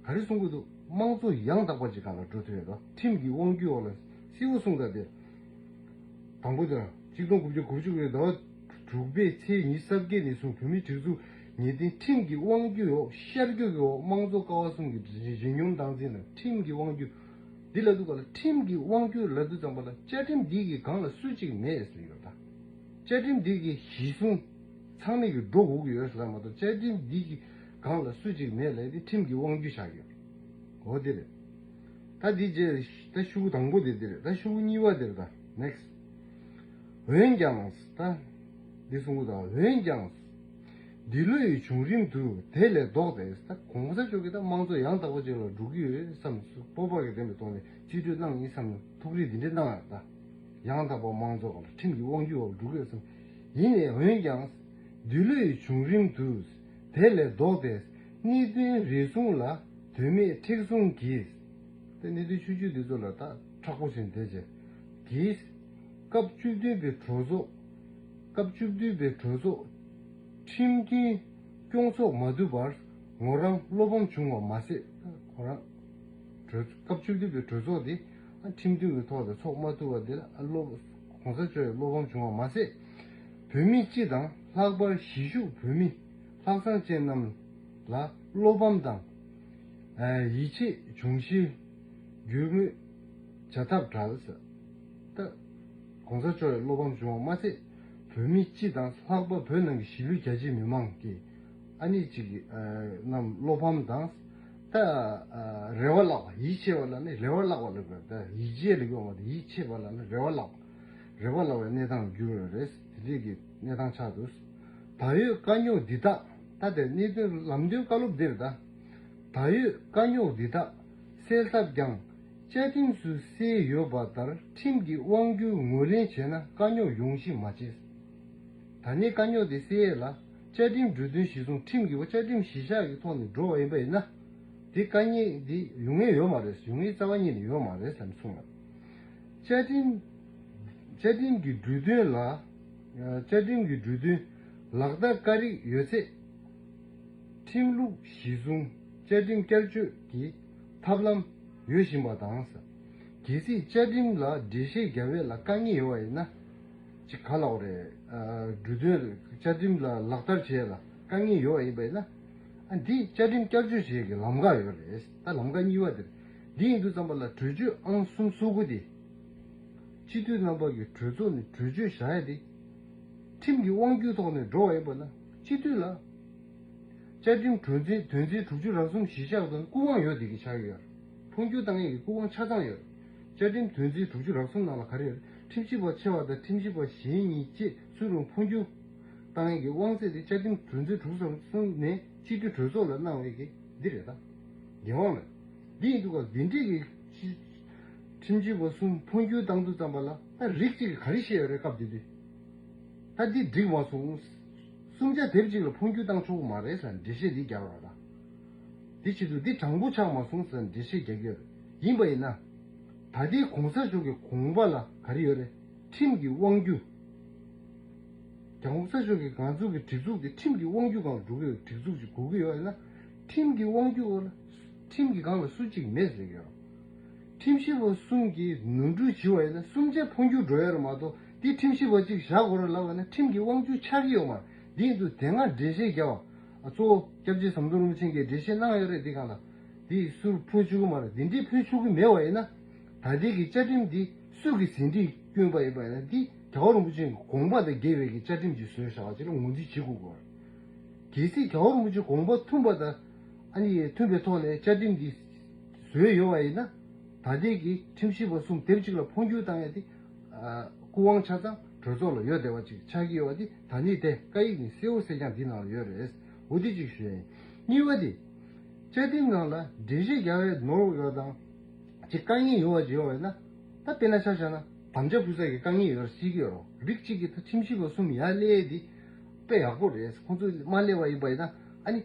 ག་རེ་གསུང་གི་འདུག་དམངས་གཙོ་ཡང་དག་པ་ཅིག་སྒང་ལ་འགྲོ་ཐུབ་ཡོད་དོ། ཁྲིམས་ཀྱི་དབང་སྒྱུར་འོག་ལ་གསལ་བོ་གསུངས། ད་དེ་དང་པོ་དེ་ཆིག་སྟོང་དགུ་བརྒྱ་དགུ་བཅུ་གི་ཟླ་བ་དྲུག་པའི་ཚེས་ཉི་ཤུ་རྩ་བརྒྱད་ནས་བཟུང་བོད་མིའི་སྒྲིག་འཛུགས་ངེས་གཏན་ཁྲིམས་ཀྱི་དབང་སྒྱུར་འོག་ཤར་བསྐྱོད་ཀྱི་འོག་དམངས་གཙོ་ཀ་བ་གསུམ་གྱི་ཇི་ཇི་སྙོམས་སྟངས་འཛིན་ལ་ཁྲིམས་ཀྱི་དབང་སྒྱུར། འདི་ལ་འདུག་ག་ལ་ཁྲིམས་ཀྱི་དབང་སྒྱུར་ལབ་དུས་ཙམ་པ་ལ་བཅའ་ཁྲིམས་འདི་གི་སྒང་ལ་སུ་གཅིག་མེད་ཟེར་ཡོད་ད། བཅའ་ཁྲིམས་འདི་གི་གཞི་བཟུང་ཚང་མས་ཀྱི་འགྲོ་དགོས་ཀྱི་ཡོད་ཟེར་ལ་མ་གཏོགས། བཅའ་ཁྲིམས་འདི་གི་སྒང་ལ་སུ་གཅིག་མེད་ལབ་དེ་ཁྲིམས་ཀྱི་དབང་སྒྱུར་བཞག་ཡོད། འོ་དེ་རེད། ད་འདི་རྗེས་ད་ཤོག་གུ་དང་པོ་དེ་འདི་རེད། ད་ཤོག་གུ་གཉིས་པ་དེ་རེད། ད་ནེགསི། འོན་ཀྱང་ད་འདི་གསུང་གི་འདུག་འོན་ཀྱང་འདི་ལོའི་བྱུང་རིམ་དུ་དེ་ལས་ལྡོག་སྟེ། ད་གོང་ས་མཆོག་གིས་ད་དམངས་གཙོ་ཡང་དག་པ་ཅིག་ལ་འགྲོ་གི་ཡོད་བསམ་སྤོབས་པ་གི་ལྡན་པའི་ཐོག་ནས་རྩིས་སྤྲོད་གནང་ཡིན་བསམ་ནས་ཐུགས་རེ་འདི་འདྲ་གནང་ཡོད། ད་ཡང་དག་པ་དམངས་གཙོ་ལ་ཁྲིམས་ཀྱི་དབང་སྒྱུར་འོག་འགྲོ་གི་ཡོད་བསམ། ཡིན་ནའི་འོན་ཀྱང་འདི་ལོའི་བྱུང་རིམ་དུ་དེ་ལས་ལྡོག་སྟེ་གནད་དོན་རེ་ཟུང་ལ་དོན་མེད་མཁྲེགས་བཟུང་གིས། དེ་གནད་དོན་ཆུང་ཆུང་འདི་ཚོ་ལ་ད་མཁྲེགས་པོ་བྱས་བསྡད་བྱས། གིས། སྐབས་བཅུ་བདུན་པའི་གྲོས་ཚོགས། སྐབས་བཅུ་བདུན་པའི་གྲོས་ཚོགས་ཁྲིམས་མཐུན་སྐྱོང་ཚོགས་མ་ཐུབ་པར་ངོ་རང་བློ་ཕམ་བྱུང་བ་མ་ཟད། ཁོ་རང་གྲོས་སྐབས་བཅུ་བདུན་པའི་གྲོས་ཚོགས་དེ་ཁྲིམས་མཐུན་གྱི་ཐོག་ཏུ་ཚོགས་མ་ཐུབ་པ་དེ་ལ་བློ་གོང་ས་མཆོག་ཡང་བློ་ཕམ་བྱུང་བ་མ་ཟད། བོད་མི་སྤྱི་དང་ལྷག་པར་གཞིས་བཞུགས་བོད་མི་ལྷག་བསམ་ཅན་རྣམས་ལ་བློ་ཕམ་དང་། ཡིད་ཆེས་འབྱུང་གཞིར་འགྱུར་མོས་བྱ་ཐབས་བྲལ་ཟེར། ད་གོང་ས་མཆོག་ཡང་བློ་ཕམ་བྱུང་བ་མ་ཟད། བོད་མི་སྤྱི་དང་ལྷག་པར་བོད་ནང་གི་གཞིས་ལུས་རྒྱ་ཆེའི་མི་མང་གིས་ཨ་ནི་ཅིག་རྣམས་བློ་ཕམ་དང་། ད་རེ་བ་བརླག་པ། ཡིད་ཆེས་པ་ལ་ནི་རེ་བ་བརླག་པ་ལབ་དགོས། ད་ཡིད་ཆེས་ལབ་དགོས་མ་གཏོགས་ཡིད་ཆེས་པ་ལ་ནི་རེ་བ་བརླག་པ། རེ་བ་བརླག་པའི་གནས་སྟངས་འགྱུར་བ་རེད། དེ་འདྲས་ཀྱི་གནས་སྟངས་ཆགས་འདུག་ད་ཡོད་དཀའ་རྙོག་འདི་དག་ད་དེ་གནད་དོན་ལམ་སྟོན་བཀའ་སློབ་འདིར་ད། ད་ཡོད་དཀའ་རྙོག་འདི་དག་སེལ་ཐབས་ཀྱང་བཅའ་ཁྲིམས་སུ་གསལ་ཡོད་པ་ལྟར་ཁྲིམས་ཀྱི་དབང་སྒྱུར་ངོས་ལེན་བྱས་ན་དཀའ་རྙོག་ཡོང་གཞི་མ་བྱེད། ད་ནི་དཀའ་རྙོག་འདི་སེལ་ཡས་ལ་བཅའ་ཁྲིམས་འབྲུ་དོན་གཞི་བཟུང་ཁྲིམས་ཀྱི་བཅའ་ཁྲིམས་གཞི་བཞག་གི་ཐོག་ནས་འགྲོ་བ་ཡིན་པ་ཡིན་ན། འདི་དཀའ་ངལ་འདི་ཡོང་ངེས་ཡོད་མ་རེད། ཡོང་ངེས་རྩ་བ་ཉིད་ནས་ཡོད་མ་རེད་བསམ་གསུངས་ལ། བཅའ་ཁྲིམས། བཅའ་ཁྲིམས་ཀྱི་འབྲུ་དོན་ལ། བཅའ་ཁྲིམས་ཀྱི་འབྲུ་དོན་ལག་བསྟར་དཀའ་རིགས་ཡོད་ཚེ། ཁྲིམས་ལུགས་གཞི་བཟུང་བཅའ་ཁྲིམས་བསྐྱར་བཅོས་ཀྱི་ཐབས་ལམ་ཡོད་བཞིན་པ་དང་། གལ་སྲིད་བཅའ་ཁྲིམས་ལ་འགྲེལ་བཤད་རྒྱག་པ་ལ་དཀའ་ངལ་ཡོད་པ་ཡིན་ན། ཅིག་ག་ལབ་དགོས་རེད། འབྲུ་དོན་བཅའ་ཁྲིམས་ལ་ལག་བསྟར་བྱེད་ཡ་ལ་དཀའ་ངལ་ཡོད་པ་ཡིན་པ་ཡིན་ན། ཨ་འདི་བཅའ་ཁྲིམས་བསྐྱར་བཅོས་བྱེད་ཡ་གི་ལམ་ཁ་ཡོད་རེད། ད་ལམ་ཁ་གཉིས་པ་དེ་རེད། འདི་ཡིན་དུས་ཙམ་པ་ལ་གྲོས་ཆོད་ཨང་གསུམ་སོ་དགུ་དེ། སྤྱི་འཐུས་རྣམ་པ་གི་གྲོས་ཚོགས་ནས་གྲོས་ཆོད་བཞག་ཡ་དེ། ཁྲིམས་ཀྱི་དབང་སྒྱུར་ཐོག་ནས་འགྲོ་བ་ཡིན་པ་ན་སྤྱི་འཐུས་ལ། བཅའ་ཁྲིམས་དོན་ཚན་དོན་ཚན་དྲུག་ཅུ་རེ་གསུམ་གཞི་བཞག་དང་སྐུ་དབང་ཡོད་བསྡད་ཀྱི་ཆགས་ཡོད། འཕོ་འགྱུར་བཏང་ཡས་ཀྱི་སྐུ་དབང་ཆ་ཚང་ཡོད། བཅའ་ཁྲིམས་དོན་ཚན་དྲུག་ཅུ་རེ་གསུམ་ནང་ལ་ག་རེ་ཡོད། ཁྲིམས་ཞིབ་པ་ཆེ་བ་དང་ཁྲིམས་ཞིབ་པ་གཞན་གཉིས་བཅས་སུ་རུང་འཕོ་འགྱུར་ གཏང་ཡས་ཀྱི་དབང་ཚད་དེ་བཅའ་ཁྲིམས་དོན་ཚན་དྲུག་ཅུ་རེ་གསུམ་ནས་སྤྱི་འཐུས་གྲོས་ཚོགས་ལ་གནང་བའི་གི་འདི་རེད་ད། འགན་དབང་རེད། འདི་ཡིན་དུས་ཀ་འདི་འདྲས་ཀྱི་ཁྲིམས་ཞིབ་པ་གསུམ་འཕོ་འགྱུར་བཏང་དུས་ཙམ་པ་ལ་ད་རིགས་གཅིག་གིས་ག་རེ་བཤད་ཡོད་རེད་སྐབས་དེ་དུས། ད་འདི་འགྲིག་མ་སོང་། གསུམ་ཆ་དེབ་གཅིག་ལ་འཕོ་འགྱུར་བཏང་ཆོག་གི་མ་རེད་ཟེར་འགྲེལ་བཤད་འདི་རྒྱག་རོགས་ད། འདི་བྱེད་དུས་འདི་དྲང་པོ་ཆགས་མ་སོང་ཟེར་འགྲེལ་བཤད་རྒྱག་གི་ཡོད་རེད། ཡིན་པ་ཡིན་ན། ད་ལྟའི་གོང་ས་མཆོག་གི་དགོངས་པ་ལ་ག་རེ་ཡོད་རེད། ཁྲིམས་ཀྱི་དབང་སྒྱུར། རྒྱལ་གོང་ས་མཆོག་གིས་ང་ཚོ་གི་སྒྲིག་འཛུགས་དེ་ཁྲིམས་ཀྱི་དབང་སྒྱུར་སྒང་ལ་འགྲོ་གི་ཡོད། སྒྲིག་འཛུགས་ཅིག་དགོས་ཀྱི་ཡོད་ཡིན་ན། ཁྲིམས་ཀྱི་དབང་སྒྱུར་འོག་ལ་ཁྲིམས་ཀྱི་སྒང་ལ་སུ་གཅིག་མེད་ཟེར་གྱི་ཡོད། ཁྲིམས་ཞིབ་པ་གསུམ་གྱིས་ནོར་འཁྲུལ་བྱས་པ་ཡིན་ན་གསུམ་ཆ་འཕོ་འགྱུར་འགྲོ་ཡ་རེད་མ་གཏོགས་འདི་ཁྲིམས་ཞིབ་པ་གཅིག་བཞག་དགོས་རེད་ལབ་པ་ན་ཁྲིམས་ཀྱི་དབང་སྒྱུར་ཆགས་ཀྱི་ཡོད་མ་རེད། འདི་ཡིན་དུས་དེ་སྔ་འགྲེལ་བཤད་བརྒྱབ་པ་གཙོ་བོ་སྐྱབས་རྗེ་ཟམ་གདོང་རིན་པོ་ཆེ་གིས་འགྲེལ་བཤད་གནང་ཡོད་རེད། འདི་སྒང་ལ་འདི་སུར་འཕོ་བཅུག་གི་མ་རེད། འདི་འདྲའི་འཕོ་བཅུག་གི་མེད་པ་ཡིན་ན། ད་ལྟའི་གི་བཅའ་ཁྲིམས་འདི་སུ་གི་ཟིན་བྲིས་བསྐྱོན་པ་ཡིན་པ་ཡིན་ན་འདི་རྒྱལ་བ་རིན་པོ་ཆེ་གི་དགོངས་པ་དང་འགལ་བའི་གི་བཅའ་ཁྲིམས་ཅིག་བཟོས་བཞག་པ་ཅིག་ལ་ངོས་འཛིན་བྱེད་དགོས་ཀྱི་རེད། གལ་སྲིད་རྒྱལ་བ་རིན་པོ་ཆེ་དགོངས་པ་མཐུན་པ་དང་ཨ་ནི་མཐུན་པའི་ཐོག་ནས་བཅའ་ཁྲིམས་འདི་བཟོས་ཡོད་པ་ཡིན་ན། ད་ལྟའི་གི་ཁྲིམས་ཞིབ་པ་གསུམ་དེབ་གཅིག་ལ་འཕོ་འགྱུར་བཏང་ཡ་དེ། ཨ། སྐུ་དབང་ཆ་ཚང་གྲོས་ཚོགས་ལ་ཡོད་བསྡད་པ་ཅིག་ཆགས་ཀྱི་ཡོད་པ་དེ་ད་ནི་དེ་བཀའ་ཡིག་ནི་གསལ་བོ་གསལ་རྐྱང་འདི་ནང་ལ་ཡོད་རེད། འོ་དེ་གཅིག་ཞུ་ཡ་ཡིན། གཉིས་པ་དེ། བཅའ་ཁྲིམས་ནང་ལ་འགྲེལ་བཤད་རྒྱག་ཡ་ནོར་ཡོད་དང་། ཅིག་དཀའ་ངལ་ཡོད་པ་ཅིག་ཡོད་པ་ཡིན་ན། ད་དཔེར་ན་ཆ་བཞག་ན་དམ་བཅའ་ཕུལ་ས་ཀྱི་དཀའ་ངལ་ཡོད་རེད་ཤེས་ཀྱི་ཡོད་རེད། རིགས་གཅིག་གིས་ད་ཁྲིམས་ཞིབ་པ་གསུམ་ཡར་སླེབས་དེ་དཔེ་ཡག་པོ་རེད། ཁོང་ཚོ་མ་སླེབས་པ་ཡིན་པ་ཡིན་ན་ཨ་ནི་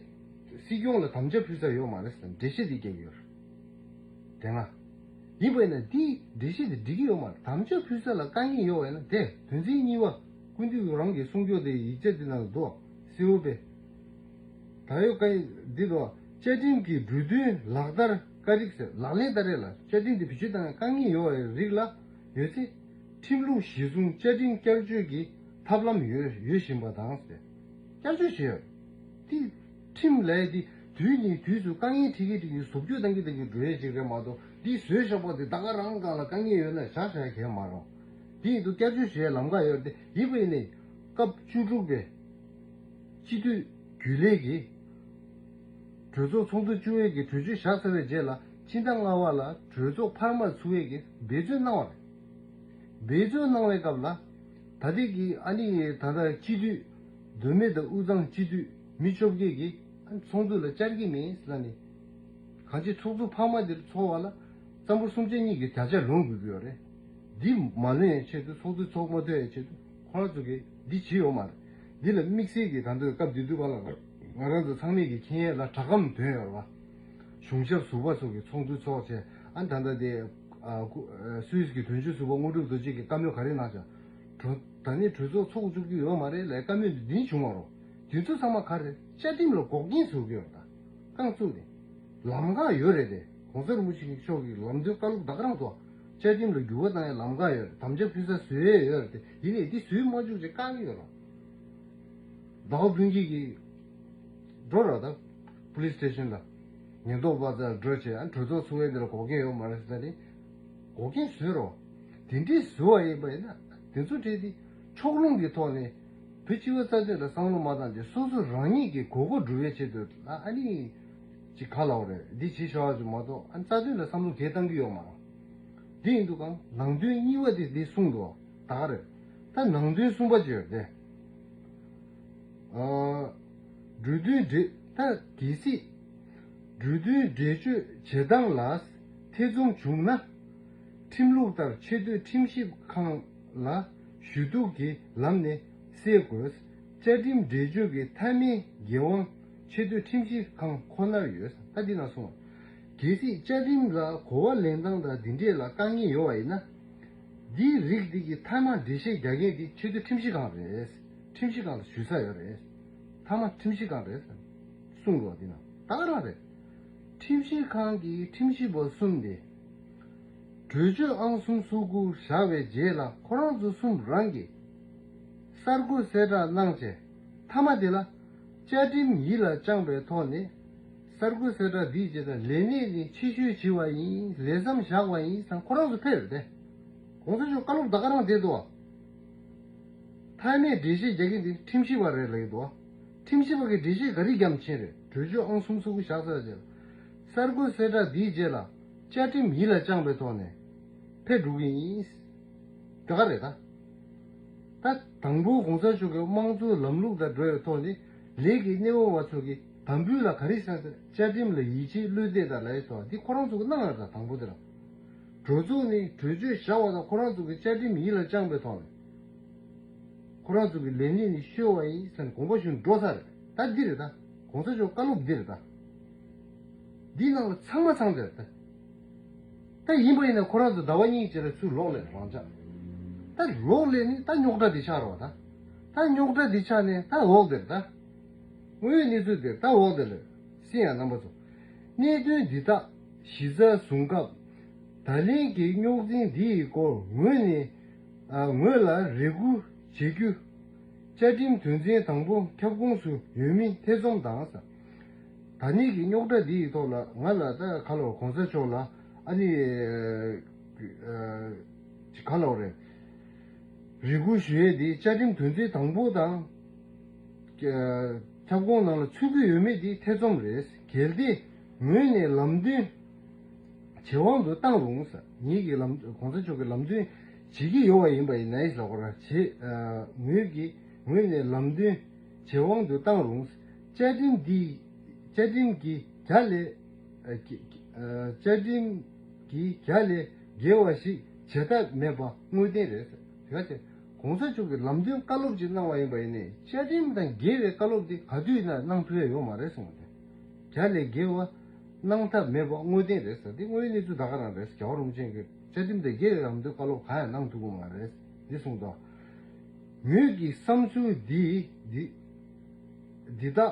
སྲིད་སྐྱོང་ལ་དམ་བཅའ་ཕུལ་ས་ཡོད་མ་རེད་ཟེར་འགྲེལ་བཤད་དེ་རྒྱག་གི་ཡོད་རེད། དེ་སྔ། ཡིན་པ་ཡིན་ན་འདིའི་འགྲེལ་བཤད་དེ་འགྲིག་གི་ཡོད་མ་རེད། དམ་བཅའ་ཕུལ་ས་ལ་དཀའ་ངལ་ཡོད་པ་ཡིན་ན་དེ་དོན་ཚན་གཉིས་པ་ཀུན་འདུས་རང་གི་གསུང་སྐྱོར་དེ་ཡིག་ཆ་འདི་ནང་འདུག་གསལ་བོ་དཔེ། ད་ཡོད་དཀའ་ངལ་འདི་འདུག་བཅའ་ཁྲིམས་ཀྱི་འབྲུ་དོན་ལག་བསྟར་དཀའ་རིགས་ཟེར་ལག་ལེན་བསྟར་ཡས་ལ་བཅའ་ཁྲིམས་འདི་བེད་སྤྱོད་བཏང་ཡས་དཀའ་ངལ་ཡོད་པའི་རིགས་ལ་ཡོད་ཚེ། ཁྲིམས་ལུགས་གཞི་བཟུང་བཅའ་ཁྲིམས་བསྐྱར་བཅོས་ཀྱི་ཐབས་ལམ་ཡོད་ཡོད་བཞིན་པ་དང་ཟེར། བསྐྱར་བཅོས་བྱས་ཡོད། དེ་ཁྲིམས་ལས་དེ་དུས་ནས་དུས་སུ་དཀའ་ངལ་འཕྲད་ཀྱི་འཕྲད་ཀྱི་བཟོ་བཅོས་གཏང་གི་གཏང་གི་འགྲོ་ཡས་ཅིག་རེད་མ་གཏོགས་འདི་བཟོས་བཞག་པ་དེ་ད་ག་རང་སྒང་ལ་དཀའ་ངལ་ཡོད་ན་བཞག་བཞག་གས་མ་རེད། དེ་ཡིན་དུས་བསྐྱར་བཅོས་བྱེད་ཡས་ལམ་ཁ་ཡོད་རེད་དེ་ཡིན་པ་ཡིན་ནའི་སྐབས་བཅུ་དྲུག་པའི་སྤྱི་འཐུས་རྒྱུན་ལས་ཀྱིས་གྲོས་ཚོགས་ཚོགས་འདུ་བཅུ་པའི་གི་གྲོས་ཆོད་བཞག་ཚར་བའི་རྗེས་ལ་ཕྱི་ཟླ་ལྔ་པ་ལ་གྲོས་ཚོགས་འཕར་མ་ཚུགས་པའི་གི་འབད་བརྩོན་གནང་བ་རེད། འབད་བརྩོན་གནང་བའི་སྐབས་ལ། ད་ལྟའི་གི་ཨ་ནི་ད་ལྟ་སྤྱི་འཐུས་མདོ་སྨད་དང་དབུས་གཙང་སྤྱི་འཐུས་མི་བཅོ་བརྒྱད་ཀྱིས་ཨ་ནི་ཚོགས་འདུ་ལ་བཅར་གྱི་མེད་ཟེར་ནས། གང་ཅི་ཚོགས་འདུ་འཕར་མ་འདིར་ཚོགས་པ་ལ་རྩ་འབོར་གསུམ་ཆ་གཉིས་ཀྱི་བརྒྱ་ཆ་ལོངས་དགོས་ཀྱི་ཡོད་རེད། འདི་མ་ལོན་ཡའི་ཆེད་དུ་ཚོགས་འདུ་ཚོགས་མ་ཐུབ་ཡའི་ཆེད་དུ་ཁོ་རང་ཚོ་གིས་འདི་བྱས་ཡོད་མ་རེད། འདི་ལ་དམིགས་བསལ་གྱི་ད་ལྟ་སྐབས་དེ་དུས་པ་ལ་ང་རང་ཚོ་ཚང་མས་ཀྱི་མཁྱེན་ཡས་ལ་དྲ་སྒམ་ཐོན་ཡོད་རེད་བ། གཞུང་ཞབས་ཟུར་པ་ཚོ་གི་ཚོགས་འདུ་ཚོགས་བྱས་ཨ་ད་ལྟ་དེ། ཨ་སྐུ་ཨ་སུད་སི་གི་དོན་གཅོད་ཟུར་པ་དངོས་གྲུབ་རྡོ་རྗེ་གིས་བཀའ་མོལ་ག་རེ་གནང་བྱ། གྲོས་ད་ནི་གྲོས་ཚོགས་ཚོགས་བཅུག་རྒྱུ་ཡོད་མ་རེད་ལས་བཀའ་མོལ་འདི་འདི་བྱུང་བ་རོ། དེ་ཚོ་ཚང་མ་ག་རེ་བཅའ་ཁྲིམས་ལ་འགོག་རྐྱེན་བཟོ་གི་ཡོད་ད། རྐང་བཙུགས་ཏེ། ལམ་ཁ་ཡོད་རེད་དེ། གོང་ས་རིན་པོ་ཆེ་མཆོག་གི་ལམ་སྟོན་བཀའ་སློབ་ད་ག་རང་ཐོག་བཅའ་ཁྲིམས་ལ་འགྱུར་བ་བཏང་ཡའི་ལམ་ཁ་ཡོད་རེད། དམ་བཅའ་ཕུལ་ས་བཟོས་ཡས་ཡོད་རེད་དེ་ཡིན་ནའི་འདི་བཟོས་མ་བཅུག་ཅེས་བཀག་གི་ཡོད་རེད། ཟླ་བ་ཕུན་སྐྱིད་ཀྱིས་འགྲོ་ར་ད་པུ་ལིས་སི་ཊེ་ཤན་ལ་ཉེན་རྟོག་པ་ཚོར་འགྲོ་བྱས་ཨ་གྲོས་ཚོགས་ཚོགས་ཡས་འདི་ལ་འགོག་རྐྱེན་ཡོད་མ་རེད་ཟེར་ནས་འགོག་རྐྱེན་བཟོས་རོགས། དེ་འདྲས་བཟོས་པ་ཡིན་པ་ཡིན་ན་དེ་ཚོ་གྲས་དེ་ཕྱོགས་ལྷུང་གི་ཐོག་ནས་བོད་སྤྱི་པའི་རྩ་དོན་ལ་བསམ་བློ་མ་བཏང་བྱས་སོ་སོ་རང་ཉིད་ཀྱི་དགོས་མཁོ་སྒྲུབ་པའི་ཆེད་དུ་ལ་ཨ་ནི་ཅིག་ག་ལབ་རེད་འདི་བྱེད་ཤོག་ཅིག་མ་གཏོགས་ཨ་རྩ་དོན་ལ་བསམ་བློ་གས་བཏང་གི་ཡོད་མ་རེད། འདི་ཡིན་དུས་གང་ནང་དོན་གཉིས་པ་དེ་འདི་གསུངས་འདུག་ད་ག་རེད། ད་ནང་དོན་གསུམ་པ་ཅིག་ཡོད་དེ། ཨ། འབྲུ་དོན་འགྲེལ་ད་གལ་སྲིད། འབྲུ་དོན་འགྲེལ་བརྗོད་བྱེད་སྟངས་ལ་ཐེ་ཚོམ་བྱུང་ན། ཁྲིམས་ལུགས་ལྟར་ཆེས་མཐོའི་ཁྲིམས་ཞིབ་ཁང་ལ་ཞུ་གཏུག་གི་ལམ་ནས་སེལ་དགོས། བཅའ་ཁྲིམས་འགྲེལ་བརྗོད་ཀྱི་མཐའ་མའི་འགན་དབང་ཆེས་མཐོའི་ཁྲིམས་ཞིབ་ཁང་ཁོ་ནར་ཡོད། ད་འདི་ན་གསུངས། གལ་སྲིད་བཅའ་ཁྲིམས་ལ་གོ་བ་ལེན་སྟངས་དང་འདི་འདྲས་ལ་དཀའ་ངལ་ཡོད་པ་ཡིན་ན། འདིའི་རིགས་འདི་གི་མཐའ་མ་འགྲེལ་བཤད་རྒྱག་མཁན་འདི་ཆེས་མཐོའི་ཁྲིམས་ཞིབ་ཁང་རེད། ཁྲིམས་ཞིབ་ཁང་ལ་ཞུ་ས་ཡོད་རེད། མཐའ་མ་ཁྲིམས་ཞིབ་ཁང་རེད། གསུངས་འདུག་བ་འདི་ན་ད་ག་རང་རེད། ཁྲིམས་ཞིབ་ཁང་གི་ཁྲིམས་ཞིབ་པ་གསུམ་དེ། གྲོས་ཆོད་ཨང་གསུམ་སོ་དགུ་བཞག་པའི་རྗེས་ལ་ཁོ་རང་ཚོ་གསུམ་རང་གིས་གསར་འགོད་གསལ་བསྒྲགས་གནང་བྱས་མཐའ་མ་དེ་ལ་བཅའ་ཁྲིམས་ཡིད་ལ་བཅངས་པའི་ཐོག་ནས་གསར་འགོད་གསལ་བསྒྲགས་འདིའི་རྗེས་ལ་ལས་གནས་ནས་ཕྱིར་བཤོལ་བྱས་པ་ཡིན་ལས་མཚམས་བཞག་པ་ཡིན་ཙང་ཁོ་རང་ཚོ་ཕེབས་རེད་དེ། གོང་ས་མཆོག་བཀའ་སློབ་ད་ག་རང་བསྡད་འདུག་བ། མཐའ་མའི་འགྲེལ་བཤད་རྒྱག་མཁན་དེ་ཁྲིམས་ཞིབ་པ་རེད་ལབ་ཀྱི་འདུག་བ། ཁྲིམས་ཞིབ་པ་གི་འགྲེལ་བཤད་ག་རེ་རྒྱབ་ཕྱིན་རེད། གྲོས་ཆོད་ཨང་གསུམ་སོ་དགུ་བཞག་ཚར་རྗེས་གསར་འགོད་གསལ་བསྒྲགས་འདིའི་རྗེས་ལ་བཅའ་ཁྲིམས་ཡིད་ལ་བཅངས་པའི་ཐོག་ནས་ཕེབས་འགྲོ་གི་ཡིན། ད་ག་རེད་ད། ད་དང་པོ་གོང་ས་མཆོག་གི་དམངས་གཙོའི་ལམ་ལུགས་དང་འགྲོ་བའི་ཐོག་ནས་ལས་ཀྱི་སྣེ་དབང་བ་ཚོ་གིས་དམ་འབུལ་ལ་ག་རེ་བྱས་ཟེར། བཅའ་ཁྲིམས་ལ་ཡིད་ཆེས་བློས་གཏད་དང་ལབ་ཡས་ཚོ་འདི་ཁོ་རང་ཚོ་གིས་གནང་ཡོད་རེད། ད་དང་པོ་དེ་རང་གྲོས་ཚོགས་ནས་གྲོས་ཆོད་བཞག་པ་དང་ཁོ་རང་ཚོ་གིས་བཅའ་ཁྲིམས་ཡིད་ལ་བཅངས་པའི་ཐོག་ནས་ཁོ་རང་ཚོ་གི་ལས་གནས་ནས་བཤོལ་བ་ཡིན་ཟེར་ནས་དགོངས་པ་ཞུ་འགྲོ་ས་རེད། ད་འདི་རེད། ད་གོང་ས་མཆོག་བཀའ་སློབ་འདི་རེད། ད་འདི་ནང་ལ་ཚང་མ་ཚང་འདི་རེད། ད་ད་ཡིན་པ་ཡིན་ན་ཁོ་རང་ཚོ་ཟླ་བ་གཉིས་ཀྱི་རྗེས་ལ་ཚུར་ལོག་ལས་རང་འཇགས། ད་ལོག་ལས་ནི་ད་རྙོག་དྲ་འདི་ཆགས་རོགས། ད་ད་རྙོག་དྲ་འདི་ཆགས་ནས་ད་འོག་འདིར་ད་དངོས་ཡོད་གནས་ཚུལ་འདིར་ད་འོག་འདིར་ལས་སྲིད་ཡང་རྣམ་པ་ཚོ། གནད་དོན་འདི་དག་གཞི་རྩར་བཟུང་སྐབས། ད་ལན་གྱི་རྙོག་འཛིང་འདི་ཡི་སྐོར་ངོས་ནས་ཨ་ངོས་ལ་རེ་སྐུལ་བྱེད་རྒྱུ། བཅའ་ཁྲིམས་དོན་ཚན་དང་པོ་ཁྱབ་ཁོངས་སུ་ཡོད་མིན་ཐེ་ཚོམ་དང་། ད་ནི་གི་རྙོག་དྲ་འདི་ཡི་ཐོག་ལ་ང་ལ་ད་ག་ལ་གོང་ས་མཆོག་ལ་ཨ་ནི་ཨ་ག་ལ་རེད། རེ་སྐུལ་ཞུ་ཡས་འདི་བཅའ་ཁྲིམས་དོན་ཚན་དང་པོ་དང་ཁྱབ་ཁོངས་ནང་ལ་ཚུད་ཀྱི་ཡོད་མེད་འདི་ཐེ་ཚོམ་རེད། གལ་ཏེ་ངོས་ནས་ལམ་སྟོན་ཇེ་དབང་དུ་བཏང་རུང་ཟེར། ངེད་ཀྱི་ལམ་གོང་ས་མཆོག་གི་ལམ་སྟོན་བྱེད་ཀྱི་ཡོད་པ་ཡིན་པ་ཡིན་ནའི་ཟེར་བ་ར་བྱེད། ངོས་ཀྱི་ངོས་ནས་ལམ་སྟོན་ཇེ་དབང་དུ་བཏང་རུང་བཅའ་ཁྲིམས་འདི་བཅའ་ཁྲིམས་ཀྱི་རྒྱ་ལས་བཅའ་ཁྲིམས་ཀྱི་རྒྱ་ལས་བརྒལ་བ་ཞིག་བྱེད་ཐབས་མེད་པ་དངོས་བདེན་རེད་ཟེར། དེ་ག་ཚེ་གོང་ས་མཆོག་གིས་ལམ་སྟོན་བཀའ་སློབ་ཅིག་གནང་བ་ཡིན་པ་ཡིན་ནའི་བཅའ་ཁྲིམས་དང་འགལ་བའི་བཀའ་སློབ་དེ་ག་དུས་ཡིན་ན་གནང་ཐུབ་ཡ་ཡོད་མ་རེད་གསུངས་པ་དེ། རྒྱ་ལས་བརྒལ་བ་གནང་ཐབས་མེད་པ་དངོས་བདེན་རེད་ཟེར། དེ་དངོས་ཡོད་གནས་ཚུལ་ད་ག་རང་རེད། རྒྱལ་བ་རིན་པོ་ཆེ་གིས་བཅའ་ཁྲིམས་དང་འགལ་བའི་ལམ་སྟོན་བཀའ་སློབ་གང་ཡང་གནང་ཐུབ་ཀྱི་མ་རེད། འདི་གསུངས་དོ། ངོས་ཀྱི་བསམ་ཚུལ་འདི་འདི་འདི་དག་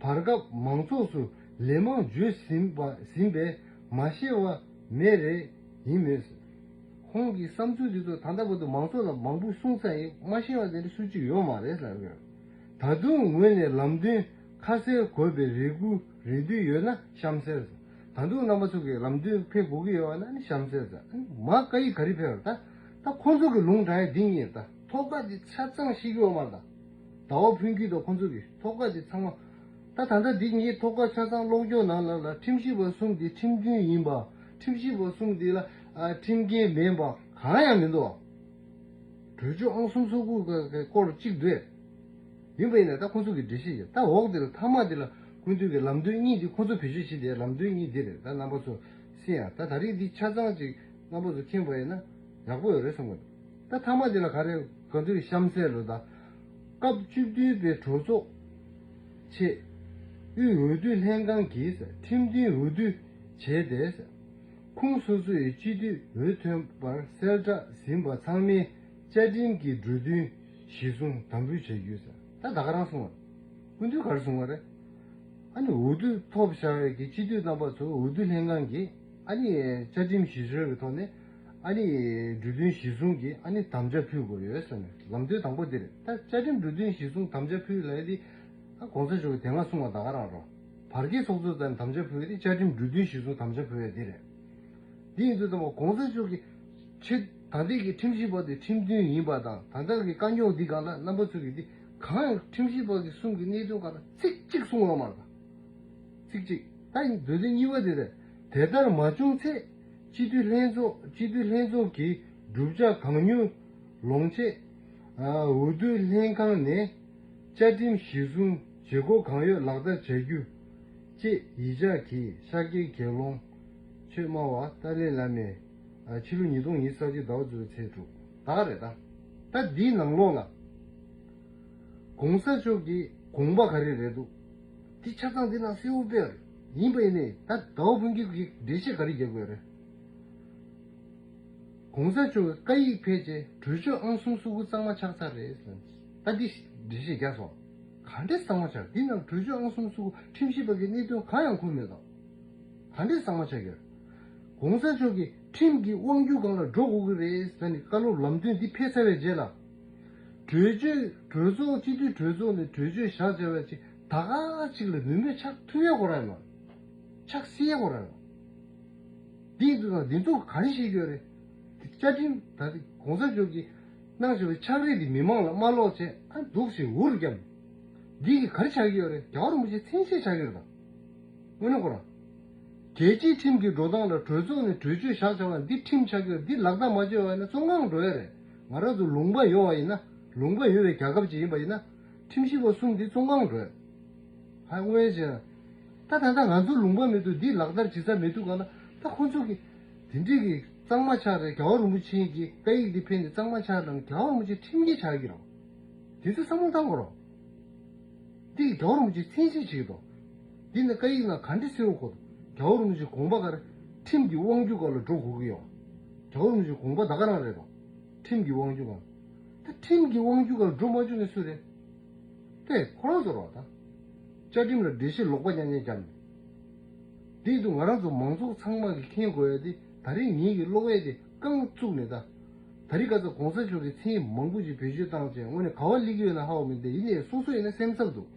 བར་སྐབས་མང་ཚོགས་སུ་ལན་མང་བརྗོད་ཟིན་པ་ཟིན་པས་མ་ཤེས་པ་མེད་རེད་ཡིན་མོད། ཁོང་གི་བསམ་ཚུལ་འདི་ཚོ་ད་ལྟ་བར་དུ་མང་ཚོགས་ལ་མང་པོ་གསུངས་ཚར་ཡིན། མ་ཤེས་པ་དེ་འདྲ་སུ་གཅིག་ཡོད་མ་རེད་ལབ་ཡོད། ད་དུང་ངོས་ནས་ལམ་སྟོན་ཁ་གསལ་དགོས་པའི་རེ་སྐུལ་རེ་འདུན་ཡོད་ན་གཤམ་གསལ། ད་དུང་རྣམ་པ་ཚོ་གིས་ལམ་སྟོན་ཕེབས་དགོས་ཀྱི་ཡོད་པ་ན་ནི་གཤམ་གསལ་ཟེར། མ་བཀའ་ཡིག་ག་རེ་ཕེབས་རེད། ད་ད་ཁོང་ཚོ་གི་ལུང་དྲངས་ཡ་འདི་ཉིད་ད་ཐོག་ཁ་འདི་ཆ་ཚང་ཤེས་ཀྱི་ཡོད་མ་རེད། ད་ཟླ་བ་ཕུན་སྐྱིད་དང་ཁོང་ཚོ་གི་ཐོག་ཁ་འདི་ཚང་མ། ད་ད་ལྟ་འདི་ངའི་ཐོག་ཁ་ཆ་ཚང་ཀློག་སྐྱོར་ནང་ལ་ལ་ཁྲིམས་ཞིབ་པ་གསུམ་འདི་ཁྲིམས་མཐུན་ཡིན་པ། ཁྲིམས་ཞིབ་པ་གསུམ་འདི་ལ་ཨ་ཁྲིམས་འགལ་མིན་པ་གང་ཡང་མི་འདུག་གྲོས་ཆོད་ཨང་གསུམ་སོ་དགུ་གི་སྐོར་གཅིག་འདུག་ཡིན་པ་ཡིན་ན་ད་ཁོང་ཚོ་གི་འགྲེལ་བཤད་ཡོད། ད་འོག་འདི་ལ་མཐའ་མ་འདི་ལ་སྐུ་མདུན་གྱི་ལམ་སྟོན་གཉིས་འདི་ཁོང་ཚོ་བེད་སྤྱོད་བྱེད་དེ་ལམ་སྟོན་གཉིས་འདི་རེད། ད་རྣམ་པ་ཚོ་གསན་ཡ། ད་ད་རེས་འདི་ཆ་ཚང་ཅིག་རྣམ་པ་ཚོ་མཁྱེན་པ་ཡིན་ན་ཡག་པོ་ཡོད་རེད་བསམ་གི་འདུག་ད་མཐའ་མ་འདི་ལ་ག་རེ་ག་འདུག་གཤམ་གསལ་ལོ། ད་སྐབས་བཅུ་བདུན་པའི་གྲོས་ཚོགས་ཆེད་དབུས་འོས་བསྡུ་ལྷན་ཁང་གིས་ཁྲིམས་མཐུན་འོས་བསྡུ་བྱས་ཏེ། ཁུངས་སོ་སོའི་སྤྱི་འཐུས་འོས་ཐོན་པར་གསལ་བསྒྲགས་ཟིན་པ་ཚང་མའི་བཅའ་ཁྲིམས་ཀྱི་གྲོས་མཐུན་གཞིར་བཟུང་དམ་འབུལ་བྱ་རྒྱུ་ཟེར། ད་ད་ག་རང་གསུངས་པ་རེད། སྐུ་མདུན་ག་རེ་གསུངས་པ་རེད། ཨ་ནི་འོས་བསྡུ་ཐོབ་བཞག་པའི་གི་སྤྱི་འཐུས་རྣམ་པ་ཚོ་འོས་བསྡུ་ལྷན་ཁང་གིས་ཨ་ནི་བཅའ་ཁྲིམས་གཞི་བཟུང་གི་ཐོག་ནས་ཨ་ནི་གྲོས་མཐུན་གཞིར་བཟུང་གིས་ཨ་ནི་དམ་བཅའ་ཕུལ་དགོས་ཡོད་ཟེར་ནས་ལམ་སྟོན་དང་པོ་དེ་རེད། ད་བཅའ་ཁྲིམས་གྲོས་མཐུན་གཞིར་བཟུང་དམ་བཅའ་ཕུལ་ལབ་ཡ་དེ་ཨ་གོང་ས་མཆོག་གིས་དེ་སྔ་གསུངས་པ་ད་ག་རང་རོ། བར་བརྒལ་ཚོགས་གཙོ་དང་དམ་བཅའ་ཕུལ་བ་དེ་བཅའ་ཁྲིམས་གྲོས་མཐུན་གཞིར་བཟུང་དམ་བཅའ་ཕུལ་བ་དེ་རེད། འདི་ཡིན་དུས་ཙམ་པ་གོང་ས་མཆོག་གིས་ཆེད་ད་ལྟའི་གི་ཁྲིམས་ཞིབ་པ་དེ་ཁྲིམས་མཐུན་ཡིན་པ་དང་ད་ལྟ་གི་དཀའ་རྙོག་འདི་སྒང་ལ་རྣམ་པ་ཚོ་གིས་འདི་གང་ཡང་ཁྲིམས་ཞིབ་པ་གི་གསུང་གི་གནད་དོན་སྒང་ལ་ཚིག་གཅིག་གསུང་ཡོད་མ་རེད། ཚིག་གཅིག་ད་ཡིན་འདོད་དོན་གཉིས་པ་དེ་རེད། དེ་ལྟར་མ་བྱུང་ཚེ་སྤྱི་འཐུས་ལྷན་ཚོགས་སྤྱི་འཐུས་ལྷན་ཚོགས་ཀྱི་བསྒྲུབ་བྱ་གང་མྱུར་ལོངས་ཆེད་འོས་བསྡུ་ལྷན་ཁང་ནས་བཅའ་ཁྲིམས་གཞིར་བཟུང་བྱེད་སྒོ་གང་ཡོད་ལག་བསྟར་བྱ་རྒྱུ། ཅེས་ཡིག་ཆ་གིས་ཤཱཀྱའི་དགེ་སློང་ཆོས་སྨྲ་བ་ཏཱ་ལའི་བླ་མས་ཕྱི་ལོ་ཉིས་སྟོང་ཉི་ཤུ་རྩ་གཅིག་ཟླ་བ་བཅུ་པའི་ཚེས་དྲུག་ད་ག་རེད་ད། ད་འདིའི་ནང་ལོགས་ལ་གོང་ས་མཆོག་གི་དགོངས་པ་ག་རེ་རེད་འདུག་འདི་ཆ་ཚང་འདི་ནང་གསལ་བོ་དཔེ་རེད། ཡིན་པ་ཡིན་ནའི་ད་ཟླ་བ་ཕུན་སྐྱིད་ཀྱིས་འགྲེལ་བཤད་ག་རེ་རྒྱག་དགོས་རེད། གོང་ས་མཆོག་གི་བཀའ་ཡིག་ཕེབས་རྗེས་གྲོས་ཆོད་ཨང་གསུམ་སོ་དགུ་གཙང་མ་ཆགས་ཚར་རེད་ཟེར། ད་འདི་འགྲེལ་བཤད་རྒྱག་སོང་། ག་འདྲས་གཙང་མ་ཆགས། འདི་ནང་གྲོས་ཆོད་ཨང་གསུམ་སོ་དགུ་ཁྲིམས་ཞིབ་པ་གི་གནད་དོན་གང་ཡང་འཁོད་མེད་དོ། ག་འདྲས་གཙང་མ་ཆགས་ཀྱི་རེད། གོང་ས་མཆོག་གིས་ཁྲིམས་ཀྱི་དབང་སྒྱུར་སྒང་ལ་འགྲོ་དགོས་ཀྱི་རེད་ཟེར་ནས་བཀའ་སློབ་ལམ་སྟོན་འདི་ཕེབས་ཚར་བའི་རྗེས་ལ། གྲོས་ཆོད་གྲོས་ཚོགས་སྤྱི་འཐུས་གྲོས་ཚོགས་ནས་གྲོས་ཆོད་བཞག་བྱས་པ་ཅིག་ད་ག་ཅིག་ལ་མི་མོས་ཆགས་ཐུབ་ཡས་ཁོ་རང་ཡོད་མ་རེད། ཆགས་སྲིད་ཡས་ཁོ་རང་ཡོད་མ་རེད། འདི་འདི་དང་འདི་ཚོ་ག་རེ་བཤད་ཀྱི་ཡོད་རེད། དེ་བཅའ་ཁྲིམས་ད་ལྟ་གོང་ས་མཆོག་གིས་གནང་བཞག་པའི་ཕྱག་བྲིས་འདི་མི་མང་ལ་མ་ཀློག་བྱས་ཨ་འདུག་སེ་འུར་བརྒྱབ། འདི་གིས་ག་རེ་ཆགས་ཀྱི་ཡོད་རེད། རྒྱལ་བ་རིན་པོ་ཆེ་མཚན་ཤས་ཆགས་ཀྱི་རེད་ད། དངོས་གནས་ཁོ་རང་། རྒྱལ་སྤྱིའི་ཁྲིམས་ཀྱི་འགྲོ་སྟངས་ལ་གྲོས་ཚོགས་ནས་གྲོས་ཆོད་བཞག་བྱས་པ་འདི་ཁྲིམས་ཆགས་ཀྱི་ཡོད་རེད། འདི་ལག་བསྟར་མ་བྱས་པ་ཡིན་ན་བཙོན་ཁང་འགྲོ་ཡ་རེད། ང་རང་ཚོ་ལུང་པ་ཡོད་པ་ཡིན་ན། ལུང་པ་ཡོད་པའི་རྒྱལ་ཁབ་ཅིག་ཡིན་པ་ཡིན་ན། ཁྲིམས་ཞིབ་པ་གསུམ་འདི་བཙོན་ཁང་འགྲོ། ཧ་དངོས་བྱས། ད་ད་ལྟ་ང་ཚོ་ལུང་པ་མི་འདུག་འདི་ལག་བསྟར་བྱེད་ས་མི་འདུག་ག་ལ། ད་ཁོ་ཚོ་གི་དེ་འདྲས་ཀྱི་གཙང་མ་ཆགས་རེད། རྒྱལ་བ་རིན་པོ་ཆེ་གི་བཀའ་ཡིག་འདི་ཕེབས་ནས་གཙང་མ་ཆགས་རང་རྒྱལ་བ་རིན་པོ་ཆེ་ཁྲིམས་འགལ་ཆགས་ཀྱི་རེད། དེ་ཚོ་བསམ་བློ་བཏང་དགོས་རེད། འདི་རྒྱལ་བ་རིན་པོ་ཆེ་མཚན་ཤས་ཅིག་དང་། འདི་ནི་བཀའ་ཡིག་ནང་ག་འདྲ་གསལ་པོ་གོ། རྒྱལ་བ་རིན་པོ་ཆེ་དགོངས་པ་ག་རེ། ཁྲིམས་ཀྱི་དབང་སྒྱུར་སྒང་ལ་འགྲོ་དགོས་ཀྱི་ཡོད། རྒྱལ་བ་རིན་པོ་ཆེ་དགོངས་པ་ད་ག་རང་རེད་དོ། ཁྲིམས་ཀྱི་དབང་སྒྱུར་སྒང་། ད་ཁྲིམས་ཀྱི་དབང་སྒྱུར་སྒང་ལ་འགྲོ་མ་བཅུག་ནི་སུ་རེད། དེ་ཁོ་རང་ཚོ་རེད་བ་ད། བཅའ་ཁྲིམས་ལ་འགྲེལ་བཤད་ལོག་པ་རྐྱང་རྐྱང་བརྒྱབ་ནས། དེ་དུས་ང་རང་ཚོ་མང་ཚོགས་ཚང་མ་གིས་མཁྱེན་དགོས་ཡ་དེ། ད་རིང་ངེད་ཀྱི་བློ་ཡས་དེ་རྐང་བཙུགས་ནས་ད། ད་རིང་ཁ་སང་གོང་ས་མཆོག་གི་མཚན་མང་པོ་ཞིག་བེད་སྤྱོད་བཏང་བྱས་དངོས་གནས་ག་བ་སླེབས་ཀྱི་ཡོད་ན་ཧ་གོ་མི་འདུག་ཡིན་ནའི་སོ་སོ་ཡིན་ན་སེམས་འཚབ་འདུག་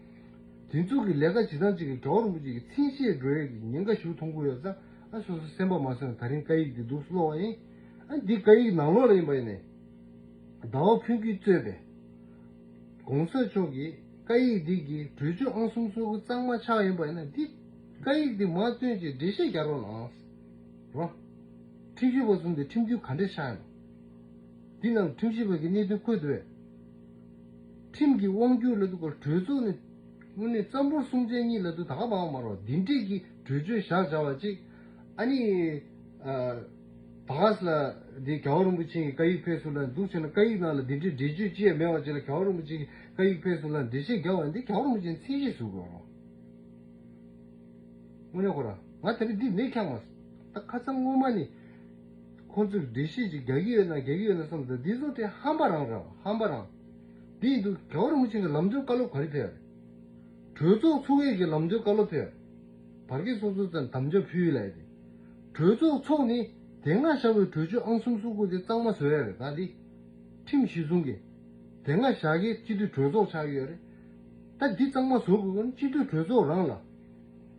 དེ་ཚོ་གི་ལས་ཀ་བྱེད་སྟངས་གཅིག་གི་རྒྱལ་བ་རིན་པོ་ཆེ་གི་མཚན་ཤས་འགྲོ་ཡས་ཀྱི་ཉེན་ཁ་ཞིག་མཐོང་གི་ཡོད་ཙང་། ཨ་སོ་སོ་སེམས་པ་མ་བཟོད་ནས་ད་རིང་བཀའ་ཡིག་འདི་འདུག་ཀློག་པ་ཡིན། ཨ་འདི་བཀའ་ཡིག་ནང་ལོགས་ལ་ཡིན་པ་ཡིན་ནའི། ཟླ་བ་ཕུན་སྐྱིད་གཙོས་པའི་གོང་ས་མཆོག་གི་བཀའ་ཡིག་འདི་གི་གྲོས་ཆོད་ཨང་གསུམ་སོ་དགུ་གཙང་མ་ཆགས་ཡིན་པ་ཡིན་ན། འདི་བཀའ་ཡིག་འདི་མར་བཏོན་བྱས་འགྲེལ་བཤད་རྒྱག་རོགས་གནང་། རོ། ཁྲིམས་ཞིབ་པ་གསུམ་དེ་ཁྲིམས་མཐུན་ག་འདྲས་བཞག་ཡོད། འདི་ནང་ཁྲིམས་ཞིབ་པ་གི་གནད་དོན་བཀོད་འདུག་པས། ཁྲིམས་ཀྱི་དབང་སྒྱུར་ལབ་དུས་སྐོར་གྲོས་ཚོགས་ནས་དངོས་གནས་རྩ་འབོར་གསུམ་ཆ་གཉིས་ལབ་དུས་ད་ག་མང་མ་རོ། འདི་འདྲས་ཀྱི་གྲོས་ཆོད་བཞག་བྱ་བ་ཅིག་ཨ་ནི། ཨ། ད་ག་ས་ལ་འདི་རྒྱལ་བ་རིན་པོ་ཆེ་གི་བཀའ་ཡིག་ཕེབས་སོང་ལ་འདུག་བྱས་ན། བཀའ་ཡིག་ནང་ལ་འདི་འདྲའི་འགྲེལ་བརྗོད་ཅི་ཡང་མེད་པ་ཅིག་ལ། རྒྱལ་བ་རིན་པོ་ཆེ་གི་བཀའ་ཡིག་ཕེབས་སོང་ལ་འགྲེལ་བཤད་རྒྱག་པ་འདི་རྒྱལ་བ་རིན་པོ་ཆེ་མཚན་ཤས་བཟོ་དགོས་རོ། དངོས་གནས་ཁོ་ར་ང་དེ་རིང་འདི་མེད་ཁྱག་མ། ད་ཁ་སང་སྔོན་མ་ནས་ཁོང་ཚོས་འགྲེལ་བཤད་ཅིག་རྒྱག་གི་ཡོད་ན་རྒྱག་གི་ཡོད་ན་བསམ་ད། འདི་ཚོ་དེ་ཧམ་པ་རང་རེད། ཧམ་པ་རང་། འདི་ཡིན་དུས་རྒྱལ་བ་རིན་པོ་ཆེ་གི་ལམ་སྟོན་བཀའ་སློབ་ག་རེ་ཕེབས་རེད། གྲོས་ཚོགས་ཚོགས་ཡས་ཀྱི་ལམ་སྟོན་བཀའ་སློབ་ཕེབས། བར་བརྒལ་སོ་སོ་ཙམ་དམ་བཅའ་ཕུལ་ཡོད་ལབ་ཡ་དེ། གྲོས་ཚོགས་ཚོགས་ནས་དེ་སྔ་བཞག་པའི་གྲོས་ཆོད་ཨང་གསུམ་སོ་དགུ་དེ་གཙང་མ་བཟོ་ཡ་རེད། ད་འདི་ཁྲིམས་གཞི་བཟུང་གི་དེ་སྔ་བཞག་གི་སྤྱི་འཐུས་གྲོས་ཚོགས་ཆགས་ཡོད་རེད། ད་འདི་གཙང་མ་བཟོ་དགོས་ཀྱི་ན་སྤྱི་འཐུས་གྲོས་ཚོགས་རང་ལ་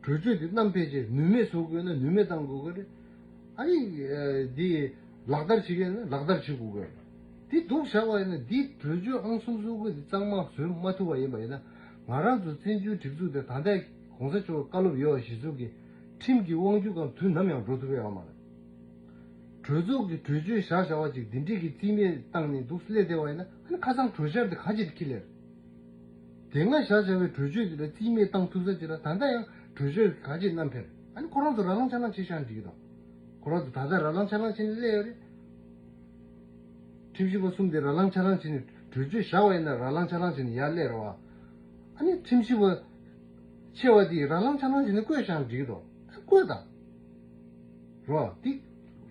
གྲོས་ཆོད་དེ་བསྣམས་ཕལ་ཆེར་ནུས་མེད་བཟོ་དགོས་ན་ནུས་མེད་བཏང་དགོས་ཀྱི་རེད། ཨ་ནི། འདི་ལག་བསྟར་བྱེད་མཁན་ལ་ལག་བསྟར་བྱེད་དགོས་དགོས། འདི་སྡུག་བཞག་པ་ཡིན་ན། འདི་གྲོས་ཆོད་ཨང་གསུམ་སོ་དགུ་འདི་གཙང་མ་བཟོ་མ་ཐུབ་པ་ཡིན་པ་ཡིན་ན། ང་རང་ཚོ་བཙན་བྱོལ་སྒྲིག་འཛུགས་དེ་ད་ལྟའི་གོང་ས་མཆོག་བཀའ་སློབ་ཡོད་པ་གཞི་བཟུང་གི་ཁྲིམས་ཀྱི་དབང་སྒྱུར་སྒང་དུས་ནམ་ཡང་འགྲོ་ཐུབ་ཡོད་མ་རེད། གྲོས་ཚོགས་ཀྱི་གྲོས་ཆོད་བཞག་བཞག་པ་ཅིག་འདི་འདྲས་ཀྱི་རྩིས་མེད་བཏང་ནས་འདུག་སླེབས་བསྡད་པ་ཡིན་ན། ཨ་ནི་ཁ་སང་གྲོས་འཆར་དེ་ག་ཅིག་འཁྱེར་སླེབས། དེ་སྔ་བཞག་བཞག་པའི་གྲོས་ཆོད་དེ་ལ་རྩིས་མེད་བཏང་ཐུབ་ས་ཅིག་ལ་ད་ལྟ་ཡང་གྲོས་ཆོད་ག་ཅིག་བསྣམས་ཕེབས། ཨ་ནི་ཁོ་རང་ཚོ་ར་ལང་ཆ་ལང་བྱེད་བཞག་འགྲིག་གི་འདུག་ཁོ་རང་ཚོ་ད་ལྟ་ར་ལང་ཆ་ལང་བྱེད་ནས་སླེབས་ཡོད་རེད། ཁྲིམས་ཞིབ་པ་གསུམ་དེ་ར་ལང་ཆ་ལང་བྱེད་ནས་གྲོས་ཆོད་བཞག་པ་ཡིན་ན་ར་ལང་ཆ་ལང་བྱེད་ནས་ཡར་སླེབས་རེད་བ། ཨ་ནི་ཁྲིམས་ཞིབ་པ་ཆེ་བ་དེ་ར་ལང་ཆ་ལང་བྱེད་ནས་བསྐོས་བཞག་འགྲིག་གི་འདུག་བསྐོས་དང་། རོ། འདི་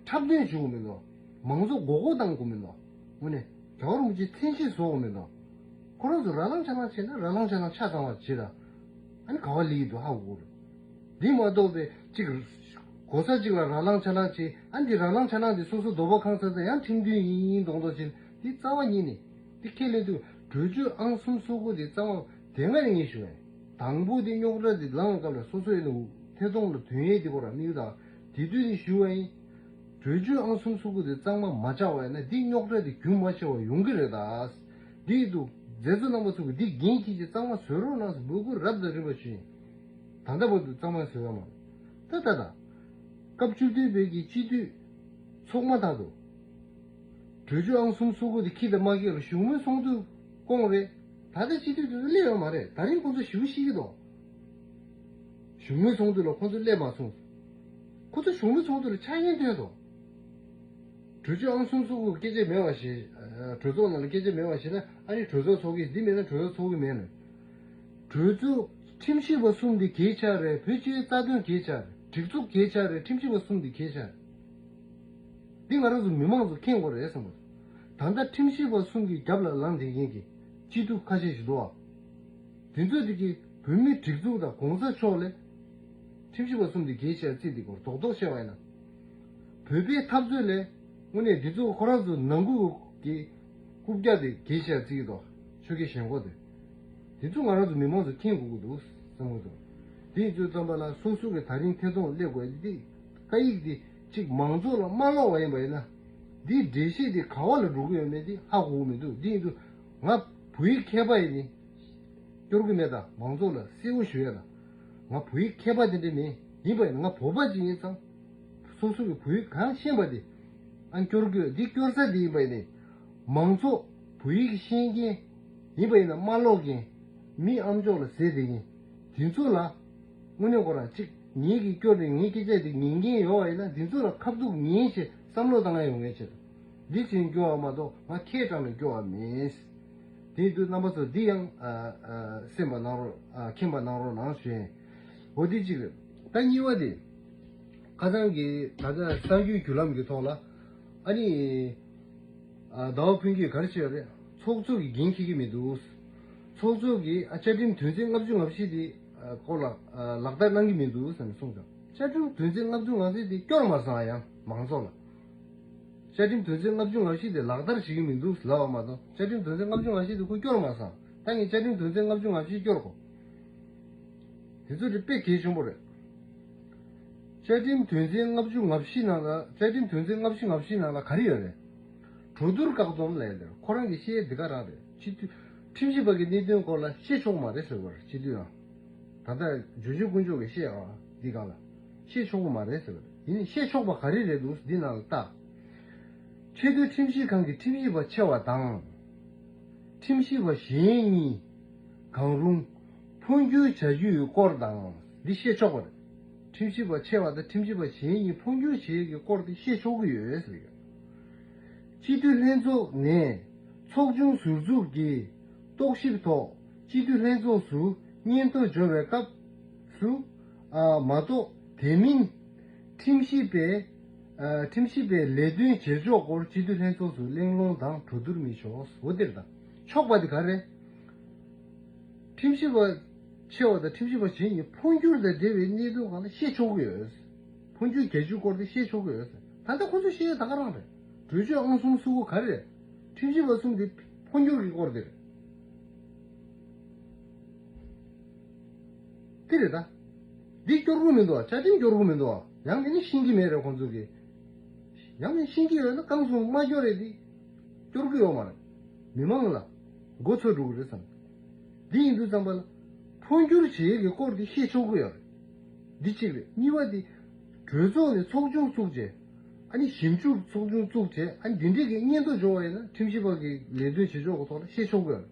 འཁྲབ་སྟོན་ཞུ་གི་མི་འདུག་མང་ཚོགས་མགོ་སྐོར་བཏང་དགོས་མི་འདུག་དངོས་གནས་རྒྱལ་བ་རིན་པོ་ཆེ་མཚན་ཤས་བཟོ་གི་མི་འདུག་ཁོ་རང་ཚོ་ར་ལང་ཆ་ལང་བྱེད་ན་ར་ལང་ཆ་ལང་ཆ་ཚང་བ་བྱེད་ད། ཨ་ནི་ག་བ་ལི་ཡི་འདུག་ཧ་གོ་གི་རེད། འདི་མ་གཏོགས་པའི་གཅིག་གོ་ས་གཅིག་ལ་ར་ལང་ཆ་ལང་བྱེད། ཨ་ནི་འདི་ར་ལང་ཆ་ལང་འདི་སོ་སོ་རྡོག་པ་ཁང་ཚ་ཚ་ཡང་ཁྲིམས་མཐུན་ཡིན་ཡིན་མདོག་མདོག་བྱེད། འདི་རྩ་བ་ཉིད་ནས་འདི་ཁས་ལེན་དུས་གྲོས་ཆོད་ཨང་གསུམ་སོ་དགུ་འདི་རྩ་བ་དེ་སྔ་ནས་ངས་ཞུ་བ་ཡིན། དང་པོ་དེ་རྙོག་དྲ་དེ་ལངས་སྐབས་ལ་སོ་སོ་ཡིན་ན་ཐད་གཏོང་ལ་དོན་ཡས་དེ་བོ་ར་དམིགས་དང་དེ་དུས་ནས་ཞུ་བ་ཡིན། གྲོས་ཆོད་ཨང་གསུམ་སོ་དགུ་དེ་གཙང་མ་མ་ཆགས་པ་ཡིན་ན་འདི་རྙོག་དྲ་དེ་རྒྱུན་མ་ཆད་པ་ཡོང་གི་རེད་ད། འདི་ཡིན་དུས་མཛད་གཙོ་རྣམ་པ་ཚོ་གིས་འདི་འགན་འཁྱེར་གྱིས་གཙང་མ་བཟོ་རོགས་གནང་ཟེར་འབོད་སྐུལ་རབ་དང་རིམ་པ་ཞུ་ཡིན། ད་ལྟ་བར་དུ་གཙང་མ་བཟོ་ཡ་མ་རེད། ད་ད་ད། སྐབས་བཅུ་བདུན་པའི་གི་སྤྱི་འཐུས་ཚོགས་མ་ཐག་ཏུ། གྲོས་ཆོད་ཨང་གསུམ་སོ་དགུ་དེ་འཁྱེར་དང་མ་འཁྱེར་ལ་བཞུགས་མོལ་ཚོགས་འདུ་བསྐོངས་རེད། ད་ལྟ་སྤྱི་འཐུས་དེ་ཚོ་སླེབས་ཡོད་མ་རེད། ད་རིང་ཁོང་ཚོ་ཞུ་ཤེས་ཀྱི་འདུག་བཞུགས་མོལ་ཚོགས་འདུ་ལ་ཁོང་ཚོ་སླེབས་མ་སོང་། ཁོ་ཚོ་བཞུགས་མོལ་ཚོགས་འདུ་ལ་ཆ་རྐྱེན་བཏོན་འདུག་གྲོས་ཆོད་ཨང་གསུམ་སོ་དགུ་སྐད་ཆ་མེད་པ་ཞིག་གྲོས་ཚོགས་ནང་ལ་སྐད་ཆ་མེད་པ་ཞིག་ན། ཨ་ནི་གྲོས་ཚོགས་ཚོགས་ཀྱི་འདི་མེད་ན་གྲོས་ཚོགས་ཚོགས་ཀྱི་མེད་ནས། གྲོས་ཚོགས་ཁྲིམས་ཞིབ་པ་གསུམ་འདི་གལ་ཆེ་རེད། བོད་སྤྱིའི་རྩ་དོན་གལ་ཆེ་རེད། སྒྲིག་འཛུགས་གལ་ཆེ་རེད། ཁྲིམས་ཞིབ་པ་གསུམ་འདི་གལ་ཆེ་རེད། འདི་ང་རང་ཚོ་མི་མང་ཚོ་མཁྱེན་དགོས་རེད་བསམ་གི། ད་ལྟ་ཁྲིམས་ཞིབ་པ་གསུམ་གྱི་རྒྱབ་ལ་ལངས་བསྡད་མཁན་གྱི་སྤྱི་འཐུས་ཁ་ཤས་ཤིག་འདུག་ཨ། དེ་ཚོ་དེ་གི་བོད་མིའི་སྒྲིག་འཛུགས་དང་གོང་ས་མཆོག་ལས་ཁྲིམས་ཞིབ་པ་གསུམ་དེ་གལ་ཆེ་བརྩིས་ཏེ་སྐོར་རྡོག་རྡོག་བཤད་པ་ཡིན་ན། བོད་པའི་འཐབ་རྩོད་ལས་དངོས་གནས་འདི་ཚོ་ཁོ་རང་ཚོ་ནང་ཁུལ་གྱི་རྐུབ་བཀྱག་དེ་གལ་ཆེ་བརྩིས་ཀྱི་འདུག་ཆོས་རྒྱལ་ཞེན་ཁོག་དེ། དེ་ཚོ་ང་རང་ཚོ་མི་མང་ཚོ་མཁྱེན་དགོས་ཀྱི་འདུག་བསམ་གྱི་འདུག་དེ་ཡིན་དུས་ཙམ་པ་ལ་སོ་སོ་གི་ད་རིང་ཐད་གཏོང་སླེབས་དགོས་དེ། བཀའ་ཡིག་དེ་གཅིག་མང་ཚོགས་ལ་མ་ཀློག་པ་ཡིན་པ་ཡིན་ན། འདིའི་འགྲེལ་བཤད་དེ་ག་བ་ལ་འགྲོ་གི་ཡོད་མེད་དེ་ཧ་གོ་གི་མི་འདུག་དེ་ཡིན་དུས་ང་བོད་ཡིག་མཁས་པ་ཡིན་ནི། སྐྱོར་གི་མེད་ད། མང་ཚོགས་ལ་གསལ་པོ་ཞུ་ཡ་ད། ང་བོད་ཡིག་མཁས་པ་དེ་འདྲ་མིན། ཡིན་པ་ཡིན་ན་ང་བོད་པ་ཅིག་ཡིན་ཙང་། སོ་སོ་གི་བོད་ཡིག་གང་ཤེས་པ་དེ། ཨ་སྐྱོར་དགོས། འདི་སྐྱོར་ས་དེ་ཡིན་པ་ཡིན་ནི། མང་ཚོགས་བོད་ཡིག་ཤེས་མཁན་ ཡིན་པ་ཡིན་ན་དམར་ལོག་གི་མི་ཨམ་ཅོག་ལ་ཟེར་བསྡད་མཁན་དེ་ཚོ་ལ་དངོས་གནས་ཁོ་རང་གཅིག་ངེད་ཀྱི་སྐྱོ་དེ་ངའི་སྐད་ཆ་དེ་ཉན་མཁན་ཡོད་པ་ཡིན་ན་དེ་ཚོ་ལ་ཁ་ཐུག་ཉན་ཞེས་བསམ་བློ་བཏང་ཡ་ཡོང་ངེས་ཆེད་དུ། འདི་བྱས་སྐྱོ་བ་མ་གཏོགས་ང་ཁྱེད་དྲང་ནས་སྐྱོ་བ་མིན། དེ་དུས་རྣམ་པ་ཚོ་འདི་ཡང་ཨ་ཨ་སེམས་པ་གནང་རོགས། ཨ་མཁྱེན་པ་གནང་རོགས་གནང་ཞུ་ཡིན། འོ་དེ་གཅིག་རེད། ད་གཉིས་པ་དེ། ཁ་སང་གི་ད་ལྟ་གསར་འགྱུར་བརྒྱུད་ལམ་གྱི་ཐོག་ལ་ཨ་ནི་ཨ་ཟླ་བ་ཕུན་གྱིས་ག་རེ་བྱས་ཡོད་རེད། ཚོགས་གཙོ་གི་འགན་འཁྱེར་གྱི་མི་འདུག་ཚོགས་གཙོ་གིས་ཨ་བཅའ་ཁྲིམས་དོན་ཚན་ལྔ་བཅུ་ང་བཞི་དེ་ཨ་སྐོར་ལ་ཨ་ལག་བསྟར་གནང་གི་མི་འདུག་ཟེར་ནས་གསུངས་ཀྱང་བཅའ་ཁྲིམས་དོན་ཚན་ལྔ་བཅུ་ང་བཞི་དེ་སྐྱོར་མ་སོང་ཨ་ཡང་མང་ཚོགས་ལ། བཅའ་ཁྲིམས་དོན་ཚན་ལྔ་བཅུ་ང་བཞི་དེ་ལག་བསྟར་བྱེད་ཀྱི་མི་འདུག་ལབ་པ་མ་གཏོགས་བཅའ་ཁྲིམས་དོན་ཚན་ལྔ་བཅུ་ང་བཞི་དེ་ཁོ་སྐྱོར་མ་སོང་། ད་ངས་བཅའ་ཁྲིམས་དོན་ཚན་ལྔ་བཅུ་ང་བཞི་སྐྱོར་དགོས། དེ་ཚོ་དེ་དཔེ་གལ་ཆེན་པོ་རེད། བཅའ་ཁྲིམས་དོན་ཚན་ལྔ་བཅུ་ང་བཞི་ནང་ལ་བཅའ་ཁྲིམས་དོན་ཚན་ལྔ་བཅུ་ང་བཞི་ནང་ལ་ག་རེ་ཡོད་རེད། གྲོས་བསྡུར་བཀག་སྡོམ་ལབ་ཡ་དེ་ཁོ་རང་གི་བཤད་ཡ་འདི་ག་རང་རེད། སྤྱི་འཐུས་ཁྲིམས་ཞིབ་པ་གི་གནད་དོན་སྐོར་ལ་བཤད་ཆོག་མ་རེད་ཟེར་བ་རེད་སྤྱི་འཐུས་ཡང་། ད་ལྟ་ཇོ་ཇོ་དཀོན་མཆོག་གིས་བཤད་ཨ་འདི་སྒང་ལ་བཤད་ཆོག་གི་མ་རེད་ཟེར་བ་རེད། ཡིན་ནའི་བཤད་ཆོག་པ་ག་རེ་རེད་འདུག་འདི་ནང་ལ་ལྟ། ཆེས་མཐོའི་ཁྲིམས་ཞིབ་ཁང་གི་ཁྲིམས་ཞིབ་པ་ཆེ་བ་དང་། ཁྲིམས་ཞིབ་པ་གཞན་གཉིས་གང་རུང་འཕོ་འགྱུར་བྱ་རྒྱུའི་སྐོར་དང་འདི་བཤད་ཆོག་པ་རེད། ཁྲིམས་ཞིབ་པ་ཆེ་བ་དང་ཁྲིམས་ཞིབ་པ་གཞན་གཉིས་འཕོ་འགྱུར་བྱེད་ཀྱི་སྐོར་དེ་བཤད་ཆོག་གི་ཡོད་ཟེར་གི། སྤྱི་འཐུས་ལྷན་ཚོགས་ནས་ཚོགས་ཆུང་ཟུར་འཛུགས་ཀྱིས་རྟོག་ཞིབ་ཐོག་སྤྱི་འཐུས་ལྷན་ཚོགས་སུ་སྙན་ཐོ་འབྱོར་བའི་སྐབས་སུ་ཨ་མ་གཏོགས་དེ་མིན་ཁྲིམས་ཞིབ་པའི་ཨ་ཁྲིམས་ཞིབ་པའི་ལས་དོན་བྱེད་ཕྱོགས་སྐོར་སྤྱི་འཐུས་ལྷན་ཚོགས་སུ་གླེང་སློང་དང་གྲོས་བསྡུར་མི་ཆོག་འོ་དེར་དང་ཆོག་པ་དེ་ག་རེ། ཁྲིམས་ཞིབ་པ་ཆེ་བ་དང་ཁྲིམས་ཞིབ་པ་གཞན་གཉིས་འཕོ་འགྱུར་དང་འབྲེལ་བའི་གནད་དོན་སྒང་ལ་བཤད་ཆོག་གི་ཡོད། འཕོ་འགྱུར་རྒྱག་རྒྱུའི་སྐོར་དེ་བཤད་ཆོག་གི་ཡོད། ད་ལྟ་ཁོ་ཚོ་བཤད་ཡ་ད་ག་རང་རེད། གྲོས་ཆོད་ཨང་གསུམ་སུ་གོ་ག་རེ་རེད། ཁྲིམས་ཞིབ་པ་གསུམ་དེ་འཕོ་འགྱུར་གྱི་སྐོར་དེ་རེད། དེ་རེད་ད། འདི་སྐྱོར་གི་མི་འདུག་བ། བཅའ་ཁྲིམས་སྐྱོར་གི་མི་འདུག་བ། ཡང་མིན་ན་ཤེས་ཀྱི་མེད་རེད་ཁོང་ཚོ་གིས། ཡང་མིན་ཤེས་ཀྱི་ཡོད་ན་གང་སོང་མ་སྐྱོར་རེད་འདི། སྐྱོར་གི་ཡོད་མ་རེད། མི་མང་ལ་མགོ་ཚོས་འགྲོ་གི་རེད་བསམ། འདི་ཡིན་དུས་ཙམ་པ་ལ་འཕོ་འགྱུར་བྱེད་ཡས་ཀྱི་སྐོར་འདི་བཤད་ཆོག་གི་ཡོད་རེད། འདི་གཅིག་རེད། གཉིས་པ་འདི་གྲོས་ཚོགས་ནས་ཚོགས་ཆུང་བཙུགས་རྗེས། ཨ་ནི་ཞིབ་འཇུག་ཚོགས་ཆུང་བཙུགས་རྗེས་ཨ་ནི་འདི་འདྲས་ཀྱི་སྙན་ཐོ་འབྱོར་བ་ཡིན་ན་ཁྲིམས་ཞིབ་པ་གི་ལས་དོན་བྱེད་ཕྱོགས་ཀྱི་ཐོག་ལ་བཤད་ཆོག་གི་ཡོད་རེད།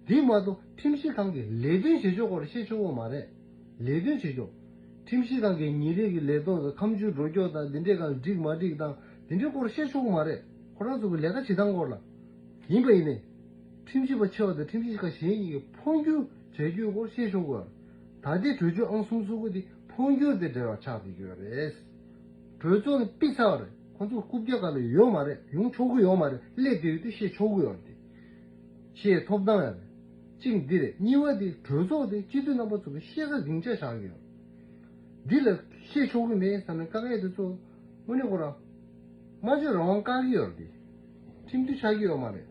འདི་མ་གཏོགས་ཁྲིམས་ཞིབ་ཁང་གི་ལས་དོན་བྱེད་ཕྱོགས་སྐོར་ལ་བཤད་ཆོག་གི་མ་རེད། ལས་དོན་བྱེད་ཕྱོགས། ཁྲིམས་ཞིབ་ཁང་གི་ཉིན་རེ་གི་ལས་ཐོག་དང་ཁ་མཆུ་འགྲོ་སྐྱོད་དང་འདི་འདྲས་གང་འགྲིག་མ་འགྲིག་དང་འདི་འདྲའི་སྐོར་བཤད་ཆོག་གི་མ་རེད། ཁོ་རང་ཚོ་གི་ལས་ཀ་བྱེད་སྟངས་སྐོར་ལ། ཡིན་པ་ཡིན་ནའི། ཁྲིམས་ཞིབ་པ་ཆེ་བ་དང་ཁྲིམས་ཞིབ་ཁང་གཞན་གཉིས་ཀྱི་འཕོ་འགྱུར་བྱ་རྒྱུའི་སྐོར་བཤད་ཆོག་གི་ཡོད། ད་ལྟའི་གྲོས་ཆོད་ཨང་གསུམ་སུ་གོ་དེ་འཕོ་འགྱུར་དེ་འབྲེལ་བ་ཆགས་བསྡད་ཀྱི་ཡོད་རེད། གྲོས་ཚོགས་ནས་ཕུད་ཚར་བ་རེད། ཁོང་ཚོ་རྐུབ་བཀྱག་སྒང་ལ་ཡོད་མ་རེད། ཡོང་ཆོག་གི་ཡོད་མ་རེད། སླེབས་བསྡད་ཡོད་དུས་བཤད་ཆོག་གི་ཡོད་རེད། བཤད་ཐོབ་ཐང་ཡང་རེད། གཅིག་འདི་རེད། གཉིས་པ་འདི་གྲོས་ཚོགས་དེ་སྤྱི་འཐུས་རྣམ་པ་ཚོ་གི་བཤད་ས་སྡིངས་ཆ་ཆགས་ཀྱི་ཡོད། འདི་ལ་བཤད་ཆོག་གི་མེད་བསམ་ནས་དཀའ་ངལ་དེ་ཚོ་དངོས་གནས་ཁོ་རང་སྨྲ་བརྗོད་རང་དབང་བཀག་གི་ཡོད་རེད། དེ་ཁྲིམས་མཐུན་ཆགས་ཀྱི་ཡོད་མ་རེད།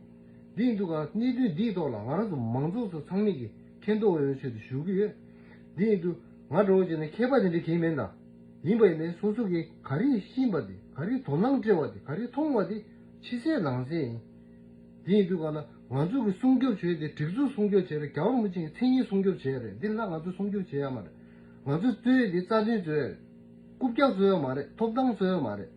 འདི་ཡིན་དུས་ག་གནད་དོན་འདིའི་ཐོག་ལ་ང་རང་ཚོ་མང་ཚོགས་ཚོ་ཚང་མས་ཀྱི་མཁྱེན་རྟོགས་ཡོང་ཆེད་དུ་ཞུ་གི་ཡོད། འདི་ཡིན་དུས་ང་འདྲ་བོ་བྱས་ན་མཁས་པ་དེ་འདྲ་གང་ཡང་མིན་ད། ཡིན་པ་ཡིན་ནའི་སོ་སོ་གིས་ག་རེ་ཤེས་པ་དེ་ག་རེ་དོ་སྣང་སྤྲད་པ་དེ་ག་རེ་མཐོང་བ་དེ་ཕྱི་གསལ་ནང་གསལ་ཡིན། དེ་ཡིན་དུས་ག་ལ་ང་ཚོ་གི་སྲུང་སྐྱོབ་བྱེད་ཡ་དེ་སྒྲིག་འཛུགས་སྲུང་སྐྱོབ་བྱེད་ཡ་རེད། རྒྱལ་བ་རིན་པོ་ཆེ་གི་མཚན་ཉིད་སྲུང་སྐྱོབ་བྱེད་ཡ་རེད། འདི་ལ་ང་ཚོ་སྲུང་སྐྱོབ་བྱེད་ཡ་མ་རེད། ང་ཚོ་རྩོད་ཡ་དེ་རྩ་དོན་རྩོད་ཡ་རེད། རྐུབ་བཀྱག་རྩོད་ཡ་མ་རེད། ཐོབ་ཐང་རྩོད་ཡ་མ་རེད།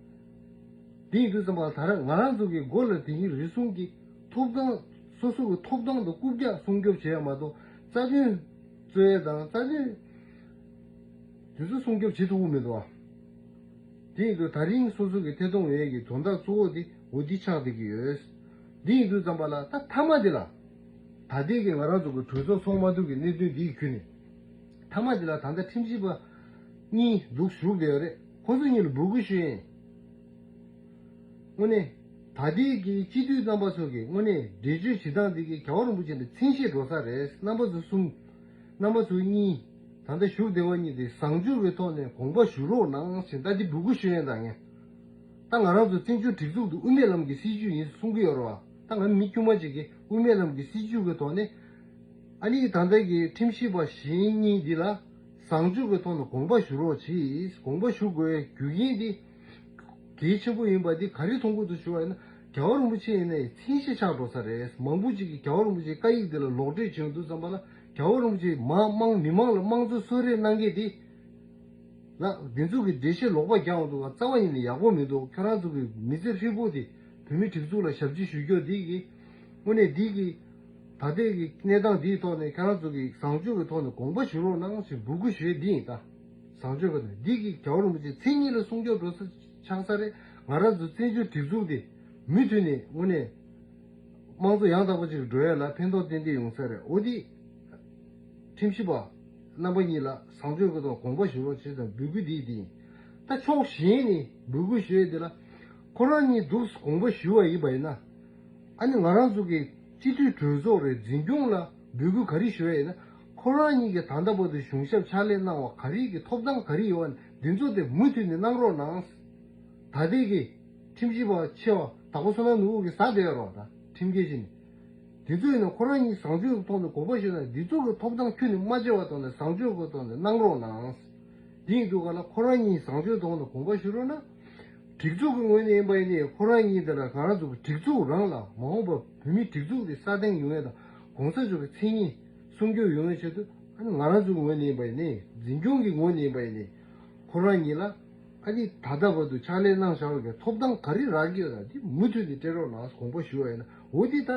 དེ་ཡིན་དུས་ཙམ་པ་ལ་ད་རེས་ང་རང་ཚོ་གི་མགོ་ལ་དེ་ཉིད་རེ་ཟུང་གི་ཐོབ་ཐང་སོ་སོ་གི་ཐོབ་ཐང་དང་རྐུབ་བཀྱག་སྲུང་སྐྱོབ་བྱེད་ཡ་མ་གཏོགས་རྩ་དོན་རྩོད་ཡ་དང་རྩ་དོན་དེ་ཚོ་སྲུང་སྐྱོབ་བྱེད་ཐུབ་ཀྱི་མི་འདུག་ཨ། དེ་ཡིན་དུས་ད་རིང་སོ་སོ་གི་ཐད་གཏོང་བའི་གི་དོན་དག་གཙོ་བོ་དེ་འོ་འདི་ཆགས་བསྡད་ཀྱི་ཡོད། འདི་ཡིན་དུས་ཙམ་པ་ལ་ད་མཐའ་མ་དེ་ལ་ད་ལྟའི་གི་ང་རང་ཚོ་གི་གྲོས་ཚོགས་ཚོགས་མ་ཐུབ་ཀྱི་གནད་དོན་འདི་ཡི་ཁུལ་ནས་མཐའ་མ་དེ་ལ་ད་ལྟ་ཁྲིམས་ཞིབ་པ་གཉིས་འདུག་བཞུགས་བསྡད་ཡོད་རེད། ཁོ་ཚོ་གཉིས་ལ་འབོད་སྐུལ་ཞུ་ཡིན། དངོས་གནས་ད་ལྟའི་གི་སྤྱི་འཐུས་རྣམ་པ་ཚོ་གི་དངོས་གནས་འགྲེལ་བརྗོད་བྱེད་སྟངས་འདི་གི་རྒྱལ་བ་རིན་པོ་ཆེ་ལ་མཚན་ཤས་འགྲོ་ས་རེད། རྣམ་པ་ཚོ་གསུམ། རྣམ་པ་ཚོ་གཉིས། ད་ལྟ་བཞུགས་བསྡད་པ་གཉིས་དེ་བཟང་སྤྱོད་ཀྱི་ཐོག་ནས་དགོངས་པ་ཞུ་རོགས་གནང་ཞེས་ད་འདི་འབོད་སྐུལ་ཞུ་ཡས་དང་ངས། ད་ང་རང་ཚོ་བཙན་བྱོལ་སྒྲིག་འཛུགས་འདི་དབུ་མའི་ལམ་གྱི་སྲིད་བྱུས་ཡིན་གསུང་གི་ཡོད་རེད་བ། ད་ང་མི་དཀྱུས་མ་ཅིག་གིས་དབུ་མའི་ལམ་གྱི་སྲིད་བྱུས་ཀྱི་ཐོག་ནས་ཨ་ནི་ད་ལྟ་གི་ཁྲིམས་ཞིབ་པ་གཞན་གཉིས་འདི་ལ་བཟང་སྤྱོད་ཀྱི་ཐོག་ནས་དགོངས་པ་ཞུ་རོགས་གྱིས། དགོངས་པ་ཞུ་དགོས་རྒྱུ་རྐྱེན་འདི་གལ་ཆེན་པོ་ཡིན་པ་འདི་ག་རེ་མཐོང་གི་འདུག་ཞུ་བ་ཡིན་ན་རྒྱལ་བ་རིན་པོ་ཆེ་ཡིན་ནའི་མཚན་ཤས་ཆགས་འགྲོ་ས་རེད། མང་པོ་ཅིག་གིས་རྒྱལ་བ་རིན་པོ་ཆེའི་བཀའ་ཡིག་འདི་ལ་ལོག་འགྲེལ་བྱེད་ཡོང་དུས་ཙམ་པ་ལ་རྒྱལ་བ་རིན་པོ་ཆེས་མ་དམངས་མི་མང་ལ་དམངས་གཙོ་གསོལ་རས་གནང་མཁན་འདི་ལ་འདི་ཚོ་གི་འགྲེལ་བཤད་ལོག་པ་རྒྱག་འོང་འདུག་ག་རྩ་བ་ཉིད་ནས་ཡག་པོ་མི་འདུག་ཁྱོད་རང་ཚོ་གི་མི་ཚེ་ཧྲིལ་པོ་དེ་བོད་མིའི་སྒྲིག་འཛུགས་ལ་ཞབས་ཕྱི་ཞུ་རྒྱུ་འདི་གི་དངོས་གནས་འདི་གི་ ད་ལྟའི་གི་གནས་སྟངས་འདིའི་ཐོག་ནས་ཁྱེད་རང་ཚོ་གི་བཟང་སྤྱོད་ཀྱི་ཐོག་ནས་དགོངས་པ་ཞུ་རོགས་གནང་ཞེས་འབོད་སྐུལ་ཞུ་ཡས་འདི་ཡིན་ད། བཟང་སྤྱོད་ཀྱི་ཐོག་ནས་འདི་གི་རྒྱལ་བ་རིན་པོ་ཆེ་མཚན་ཉིད་ལ་སྲུང་སྐྱོབ་འགྲོ་ས་ཆགས་ས་རེད། ང་རང་ཚོ་བཙན་བྱོལ་སྒྲིག་འཛུགས་འདི་མུ་མཐུད་ནས་དངོས་གནས་དམངས་གཙོ་ཡང་དག་པ་ཅིག་འགྲོ་ཡས་ལ་ཕན་ཐོགས་ཏན་ཏན་ཡོང་ས་རེད། འོ་འདི་ཁྲིམས་ཞིབ་པ་རྣམ་པ་གཉིས་ལ་བཟང་སྤྱོད་ཀྱི་ཐོག་དགོངས་པ་ཞུ་རོགས་བྱེད་དང་འབོད་སྐུལ་འདི་འདི་ཡིན། ད་ཕྱོགས་གཞན་ནས་འབོད་སྐུལ་ཞུ་ཡས་འདི་ལ་ཁོ་རང་གཉིས་འདུག་དགོངས་པ་ཞུ་བ་ཡིན་པ་ཡིན་ན། ཨ་ནི་ང་རང་ཚོ་གི་སྤྱི་འཐུས་གྲོས་ཚོགས་རེད། འཛིན་སྐྱོང་ལ་འབོད་སྐུལ་ག་རེ་ཞུ་ཡ་ཡིན་ན། ཁོ་རང་གཉིས་ཀྱིས་ད་ལྟ་བར་དུ་གཞུང་ཞབས་ཕྱག་ལས་གནང་བ་ག་རེ་གི་ཐོབ་ཐང་ག་རེ་ཡོད་པ་འདི་ཚོ་དེ་མུ་མཐུད་ནས་གནང་རོགས་གནང་། ད་ལྟའི་གི་ཁྲིམས་ཞིབ་པ་ཆེ་བ་དྭགས་པོ་བསོད་ནམས་ནོར་བུ་གིས་ཟ་བསྡད་ཡོད་རེད་བ། ད་ཁྲིམས་འགལ་བྱས་ནས། འདི་ཚོ་ཡིན་ན་ཁོ་རང་གཉིས་བཟང་སྤྱོད་ཀྱི་ཐོག་ནས་དགོངས་པ་ཞུས་ན་འདི་ཚོ་གི་ཐོབ་ཐང་ཁྱོན་ནས་མ་བརྗེད་པ་ཐོག་ནས་བཟང་སྤྱོད་ཀྱི་ཐོག་ནས་གནང་རོགས་གནང་། འདི་ཡིན་དུས་ག་ལ་ཁོ་རང་གཉིས་བཟང་སྤྱོད་ཐོག་ནས་དགོངས་པ་ཞུ་རོགས་གནང་། སྒྲིག་འཛུགས་ཀྱི་ངོས་ནས་ཡིན་པ་ཡིན་ནའི་ཁོ་རང་གཉིས་དེ་ལ་ང་རང་ཚོ་གི་སྒྲིག་འཛུགས་རང་ལ་མ་འོངས་པ་བོད་མིའི་སྒྲིག་འཛུགས་དེ་སྲ་བརྟན་ཡོང་ཡས་དང་གོང་ས་མཆོག་གི་མཚན་ཉིད་སྲུང་སྐྱོབ་ཡོང་ཡས་ཆེད་དུ་ཨ་ནི་ང་རང་ཚོ་གི་ངོས་ནས་ཡིན་པ་ཡིན་ནའི་འཛིན་སྐྱོང་གི་ངོས་ནས་ཡིན་པ་ཡིན་ནའི་ཁོ་རང་གཉིས་ལ་ཨ་ནི་ད་ལྟ་བར་དུ་ཕྱག་ལས་གནང་བཞག་པའི་ཐོབ་ཐང་ག་རེ་རག་གི་ཡོད་ན་དེ་མུ་མཐུད་དེ་སྤྲད་རོགས་གནང་དགོངས་པ་ཞུ་བ་ཡིན་ན། འོ་དེ་ད་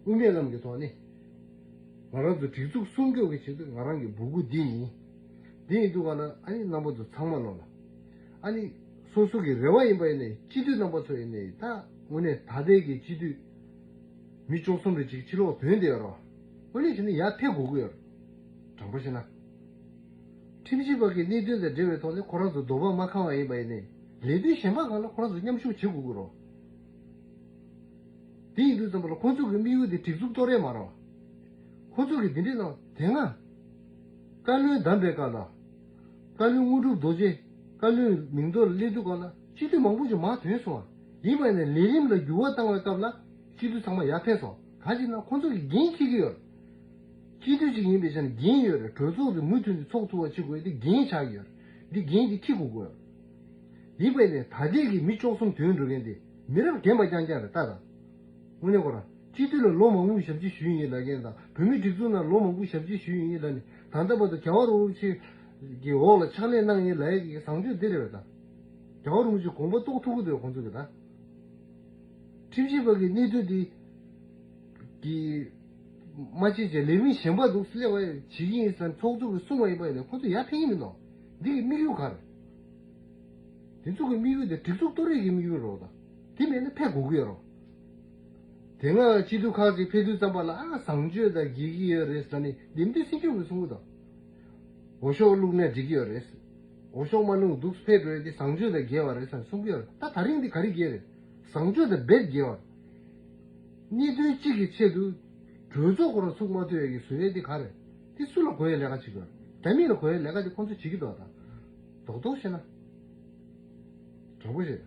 དབུ་མའི་ལམ་གྱི་ཐོག་ནས་ང་རང་ཚོ་སྒྲིག་འཛུགས་སྲུང་སྐྱོབ་ཀྱི་ཆེད་དུ་ང་རང་གི་འབོད་སྐུལ་འདི་ཡིན། འདི་ཡིན་དུས་ག་ལ་ཨ་ནི་རྣམ་པ་ཚོ་ཚང་མ་ལོ་ལ་ཨ་ནི་སོ་སོ་གི་རེ་བ་ཡིན་པ་ཡིན་ནའི་སྤྱི་འཐུས་རྣམ་པ་ཚོ་ཡིན་ནའི་ད་དངོས་གནས་ད་ལྟའི་གི་སྤྱི་འཐུས་མི་བཅུ་གསུམ་རེ་ཅིག་ཕྱི་ལོགས་ཐོན་བསྡད་ཡོད་རོགས། དངོས་གནས་བྱས་ན་ཡར་ཕེབས་དགོས་ཀྱི་ཡོད་རོགས། དྲང་པོ་བཤད་ན། ཁྲིམས་ཞིབ་པ་གི་གནད་དོན་དང་འབྲེལ་བའི་ཐོག་ནས་ཁོ་རང་ཚོ་འདོད་པ་མ་ཁེངས་པ་ཡིན་པ་ཡིན་ནའི་ལས་དོན་གཞན་པ་སྒང་ལ་ཁོ་རང་ཚོ་མཉམ་ཞུགས་བྱེད་དགོས་ཀྱི་རོགས། དེ་ཡིན་དུས་ཙམ་པ་ལ་ཁོང་ཚོ་གི་དམིགས་ཡུལ་དེ་སྒྲིག་འཛུགས་གཏོར་ཡས་མ་རེད་བ། ཁོང་ཚོ་གི་འདི་འདྲའི་ནང་དེ་སྔ་བཀའ་བློན་བདམས་པའི་སྐབས་ལ་བཀའ་བློན་དངོས་གྲུབ་རྡོ་རྗེ་བཀའ་བློན་མིང་ཐོག་ལ་སླེབས་དུས་སྐབས་ལ་སྤྱི་འཐུས་མང་པོ་ཞིག་མར་ཐོན་སོང་བ། ཡིན་པ་ཡིན་ནའི་ལས་རིམ་ལ་འགྱུར་བ་བཏང་བའི་སྐབས་ལ་སྤྱི་འཐུས་ཚང་མ་ཡར་ཕེབས་སོང་། གང་ཞིག་ན་ཁོང་ཚོ་གི་འགན་འཁྱེར་གྱི་ཡོད་རེད། སྤྱི་འཐུས་ཅིག་ཡིན་པའི་ཆ་ནས་འགན་ཡོད་རེད། གྲོས་ཚོགས་དེ་མུ་མཐུད་ནས་ཚོགས་ཐུབ་པ་བྱེད་དགོས་དེ་འགན་ཆགས་ཀྱི་ཡོད་རེད། འདི་འགན་དེ་འཁྱེར་དགོས་ཀྱི་ཡོད་རེད། ཡིན་པ་ཡིན་ནའི་ད་ལྟའི་གི་མི་བཅུ་གསུམ་ཐོན་འགྲོ་མཁན་དེ་མི་རབས་རྒན་པ་རྐྱང་རྐྱང་རེད་ད། ད་དངོས་གནས་ཁོ་རང་སྤྱི་འཐུས་ལ་ལོ་མང་པོ་ཞབས་ཕྱི་ཞུས་ཡིན་ལབ་མཁན་དང་བོད་མིའི་སྒྲིག་འཛུགས་ནང་ལོ་མང་པོ་ཞབས་ཕྱི་ཞུས་ཡིན་ལབ་ནས་ད་ལྟ་བར་དུ་རྒྱལ་བ་རིན་པོ་ཆེ་གི་འོག་ལ་ཕྱག་ལས་གནང་ཡིན་ལབ་ཡས་ཀྱི་བཟང་སྤྱོད་འདི་རེད་པས་ད། རྒྱལ་བ་རིན་པོ་ཆེ་དགོངས་པ་རྟོགས་ཐུབ་ཀྱི་འདུག་ཁོང་ཚོ་གི་ད། ཁྲིམས་ཞིབ་པ་གི་གནད་དོན་འདི་གི་མ་བྱེད་ཅེས་ལས་རིམ་གཞན་པ་འདུག་སླེབས་པ་བྱེད་ཀྱི་ཡིན་ཟེར་ཚོགས་གཙོ་གིས་གསུངས་པ་ཡིན་པ་ཡིན་ན་ཁོང་ཚོ་ཡར་ཕེབས་ཀྱི་མིན་ནོ། འདི་གི་དམིགས་ཡུལ་ག་རེ། དེ་ཚོ་གི་དམིགས་ཡུལ་དེ་སྒྲིག་འཛུགས་གཏོར་ཡས་ཀྱི་དམིགས་ཡུལ་རེད་ད། དེ་མེད་ན་ཕེབས་དགོས་ཀྱི་ཡོད་རེད། དེ་སྔ་སྤྱི་འཐུས་ཁག་ཅིག་ཕེབས་དུས་ཙམ་པ་ལ་ཨ་བཟང་སྤྱོད་དང་འགལ་གྱི་ཡོད་རེད་ཟེར་ནས་འདེམས་ཐོན་སྲིད་སྐྱོང་གིས་གསུང་གི་འདུག་འོས་ཤོག་བླུགས་ན་འགྲིག་གི་ཡོད་རེད། འོས་ཤོག་མ་བླུགས་འདུག་ཕེབས་འགྲོ་ཡ་དེ་བཟང་སྤྱོད་དང་འགལ་བ་རེད་ཟེར་གསུང་གི་ཡོད་རེད། ད་ད་རིང་འདི་ག་རེ་འགལ་རེད། བཟང་སྤྱོད་དང་རྦད་འགལ་བ། གནད་དོན་གཅིག་གི་ཆེད་དུ་གྲོས་ཚོགས་ཁོ་རང་ཚུགས་མ་ཐུབ་ཡ་གི་བཟོ་ཡ་དེ་ག་རེད། དེ་སུ་ལ་གོ་ཡ་ལས་ཀ་བྱེད་དགོས། རྒྱ་མི་ལ་གོ་ཡ་ལས་ཀ་དེ་ཁོང་ཚོ་བྱེད་ཀྱི་འདུག་ད་རྡོག་རྡོག་བཤད་ན། དྲང་པོ་བཤད།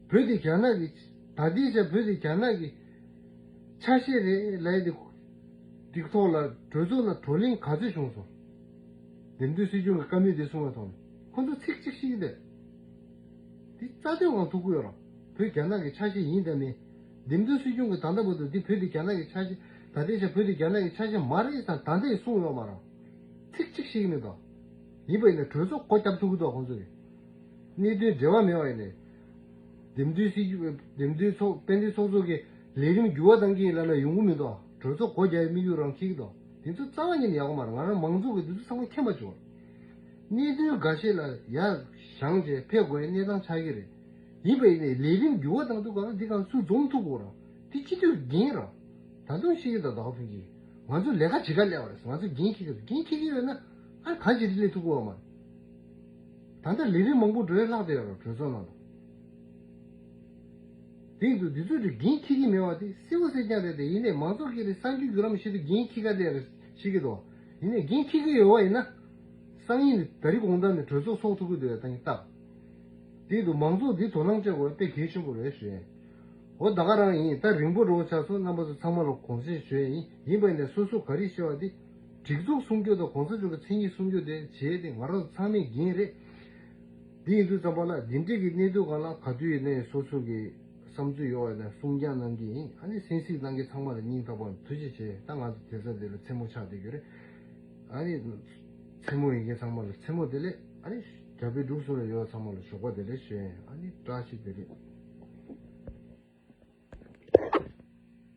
བོད་དེ་རྒྱ་ནག་གི་ད་ལྟའི་ཆར་བོད་དེ་རྒྱ་ནག་གི་ཆ་ཤས་རེད་ལབ་ཡ་དེ། དེ་ཐོག་ལ་གྲོས་ཚོགས་ནང་བགྲོ་གླེང་ག་ཚོད་བྱུང་སོང་། འདེམས་ཐོན་སྲིད་སྐྱོང་གི་བཀའ་མོལ་དེ་གསུངས་པ་ཐོག་ནས་ཁོང་ཚོ་ཚིག་གཅིག་བཤད་ཀྱི་འདུག་དེ་རྩ་དོན་ངང་ཐུག་གི་ཡོད་རེད། བོད་རྒྱ་ནག་གི་ཆ་ཤས་ཡིན་དང་མིན། འདེམས་ཐོན་སྲིད་སྐྱོང་གི་ད་ལྟ་བར་དུ་འདི་བོད་དེ་རྒྱ་ནག་གི་ཆ་ཤས་ད་ལྟའི་ཆར་བོད་དེ་རྒྱ་ནག་གི་ཆ་ཤས་མ་རེད་ཟེར་ད་ལྟ་ཡང་གསུངས་ཡོད་མ་རེད། ཚིག་གཅིག་བཤད་ཀྱི་མེད་དོ། ཡིན་པ་ཡིན་ན་གྲོས་ཚོགས་སྒོ་བརྒྱབ་ཐུབ་ཀྱི་འདུག་ཁོང་ཚོ་གིས། གནད་དོན་འབྲེལ་བ་མེད་པ་ཡིན་ནའི། འདེམས་ཐོན་སྲིད་འདེམས་ཐོན་ཚོགས་དཔལ་ལྡན་ཚོགས་གཙོ་གིས་ལས་རིམ་འགྱུར་བ་གཏང་གི་ཡིན་ལབ་ན་ཡོང་གི་མི་འདུག་གྲོས་ཚོགས་སྒོ་རྒྱག་ཡའི་དམིགས་ཡུལ་རང་འཁྱེར་གྱི་འདུག་དེ་ཚོ་རྩ་བ་ཉིད་ནས་ཡག་པོ་མ་རེད། ང་རང་མང་ཚོགས་ཀྱིས་འདི་ཚོ་ཚང་མ་མཁྱེན་པ་བྱུང་། གནད་དོན་འགའ་ཤས་ལ་ཡར་བཞེངས་བྱས་ཕེབས་དགོས་ཡའི་གནས་སྟངས་ཆགས་ཀྱི་རེད། ཡིན་པ་ཡིན་ནའི་ལས་རིམ་འགྱུར་བ་གཏང་དུས་གང་ལ་འདི་གང་སུ་འཛོམས་ཐུབ་དགོས་ར། དེ་སྤྱི་འཐུས་འགན་ར། ད་དུང་ཤེས་ཀྱི་འདུག་ད་ཕུན་གྱིས། ང་ཚོ་ལས་ཀ་བྱེད་ག་སླེབས་པ་རེད། ང་ཚོ་འགན་འཁྱེར་གྱི་རེད། འགན་འཁྱེར་གྱི་ཡོད་ན་ཨ་ག་ཅིག་སླེབས་ཐུབ་ཀྱི་ཡོད་མ་རེད། ད་ལྟ་ལས་རིམ་མང་པོ་འགྲོ་ཡ་ལྷག་བསྡད་ཡོད་ར་གྲོས་ཚོགས་ནང་ལ། དེ་ཡིན་དུས་འདི་ཚོ་དེ་འགན་འཁྱེར་གྱི་མེད་པ་དེ་གསལ་པོ་གསལ་རྐྱང་རེད་དེ། ཡིན་ནའི་མང་ཚོགས་ཀྱི་རེད་གསར་འགྱུར་བརྒྱུད་ལམ་ཞིག་ཏུ་འགན་འཁྱེར་ག་སླེབས་རེད་ཤེས་ཀྱི་འདུག་ཡིན་ནའི་འགན་འཁྱེར་གྱི་ཡོད་པ་ཡིན་ན། སང་ཉིན་ནས་ད་རིང་དགོང་དག་ནས་གྲོས་ཚོགས་ཚོགས་ཐུབ་ཀྱི་འདུག་ཡ་ད་ཡིན་སྟབས། དེ་ཡིན་དུས་མང་ཚོགས་འདི་དོ་སྣང་བྱེད་དགོས་པ་དཔེ་གལ་ཆེན་པོ་རེད་ཞུ་ཡ་ཡིན། འོ་ད་ག་རང་ཡིན། ད་རིང་པོ་འགྲོ་ཆགས་སོང་། རྣམ་པ་ཚོ་ཚང་མ་ལ་དགོངས་སེལ་ཞུ་ཡ་ཡིན། ཡིན་པ་ཡིན་ནའི་སོ་སོ་ག་རེ་ཤེས་པ་དེ་སྒྲིག་འཛུགས་སྲུང་སྐྱོབ་དང་གོང་ས་མཆོག་གི་མཚན་ཉིད་སྲུང་སྐྱོབ་དེ་བྱེད་དེ་ང་རང་ཚོ་ཚང་མའི་འགན་རེད། འདི་ཡིན་དུས་ཙམ་པ་ལ་འདི་འདྲའི་གི་གནད་དོན་སྒང་ལ་ག་དུས་ཡིན་ནའི་སོ་སོ་གི་བསམ་ཚུལ་ཡོད་པ་ཡིན་ན་གསུང་རྐྱང་གནང་གི་ཡིན། ཨ་ནི་གསན་གཟིགས་གནང་མཁན་ཚང་མ་ལ་སྙིང་ཐག་པ་ནས་ཐུགས་རྗེ་ཆེ། ད་ང་ཚོ་དེ་ས་འདི་ལ་མཚན་མོ་ཆགས་བསྡད་ཀྱི་རེད། ཨ་ནི་མཚན་མོ་ཡིན་མཁན་ཚང་མ་ལ་མཚན་མོ་བདེ་ལེགས། ཨ་ནི་རྒྱ་བལ་འབྲུག་གསུམ་ལ་ཡོད་ཚང་མ་ལ་ཞོགས་པ་བདེ་ལེགས་ཞུ་ཡ་ཡིན། ཨ་ནི་བཀྲ་ཤིས་བདེ་ལེགས།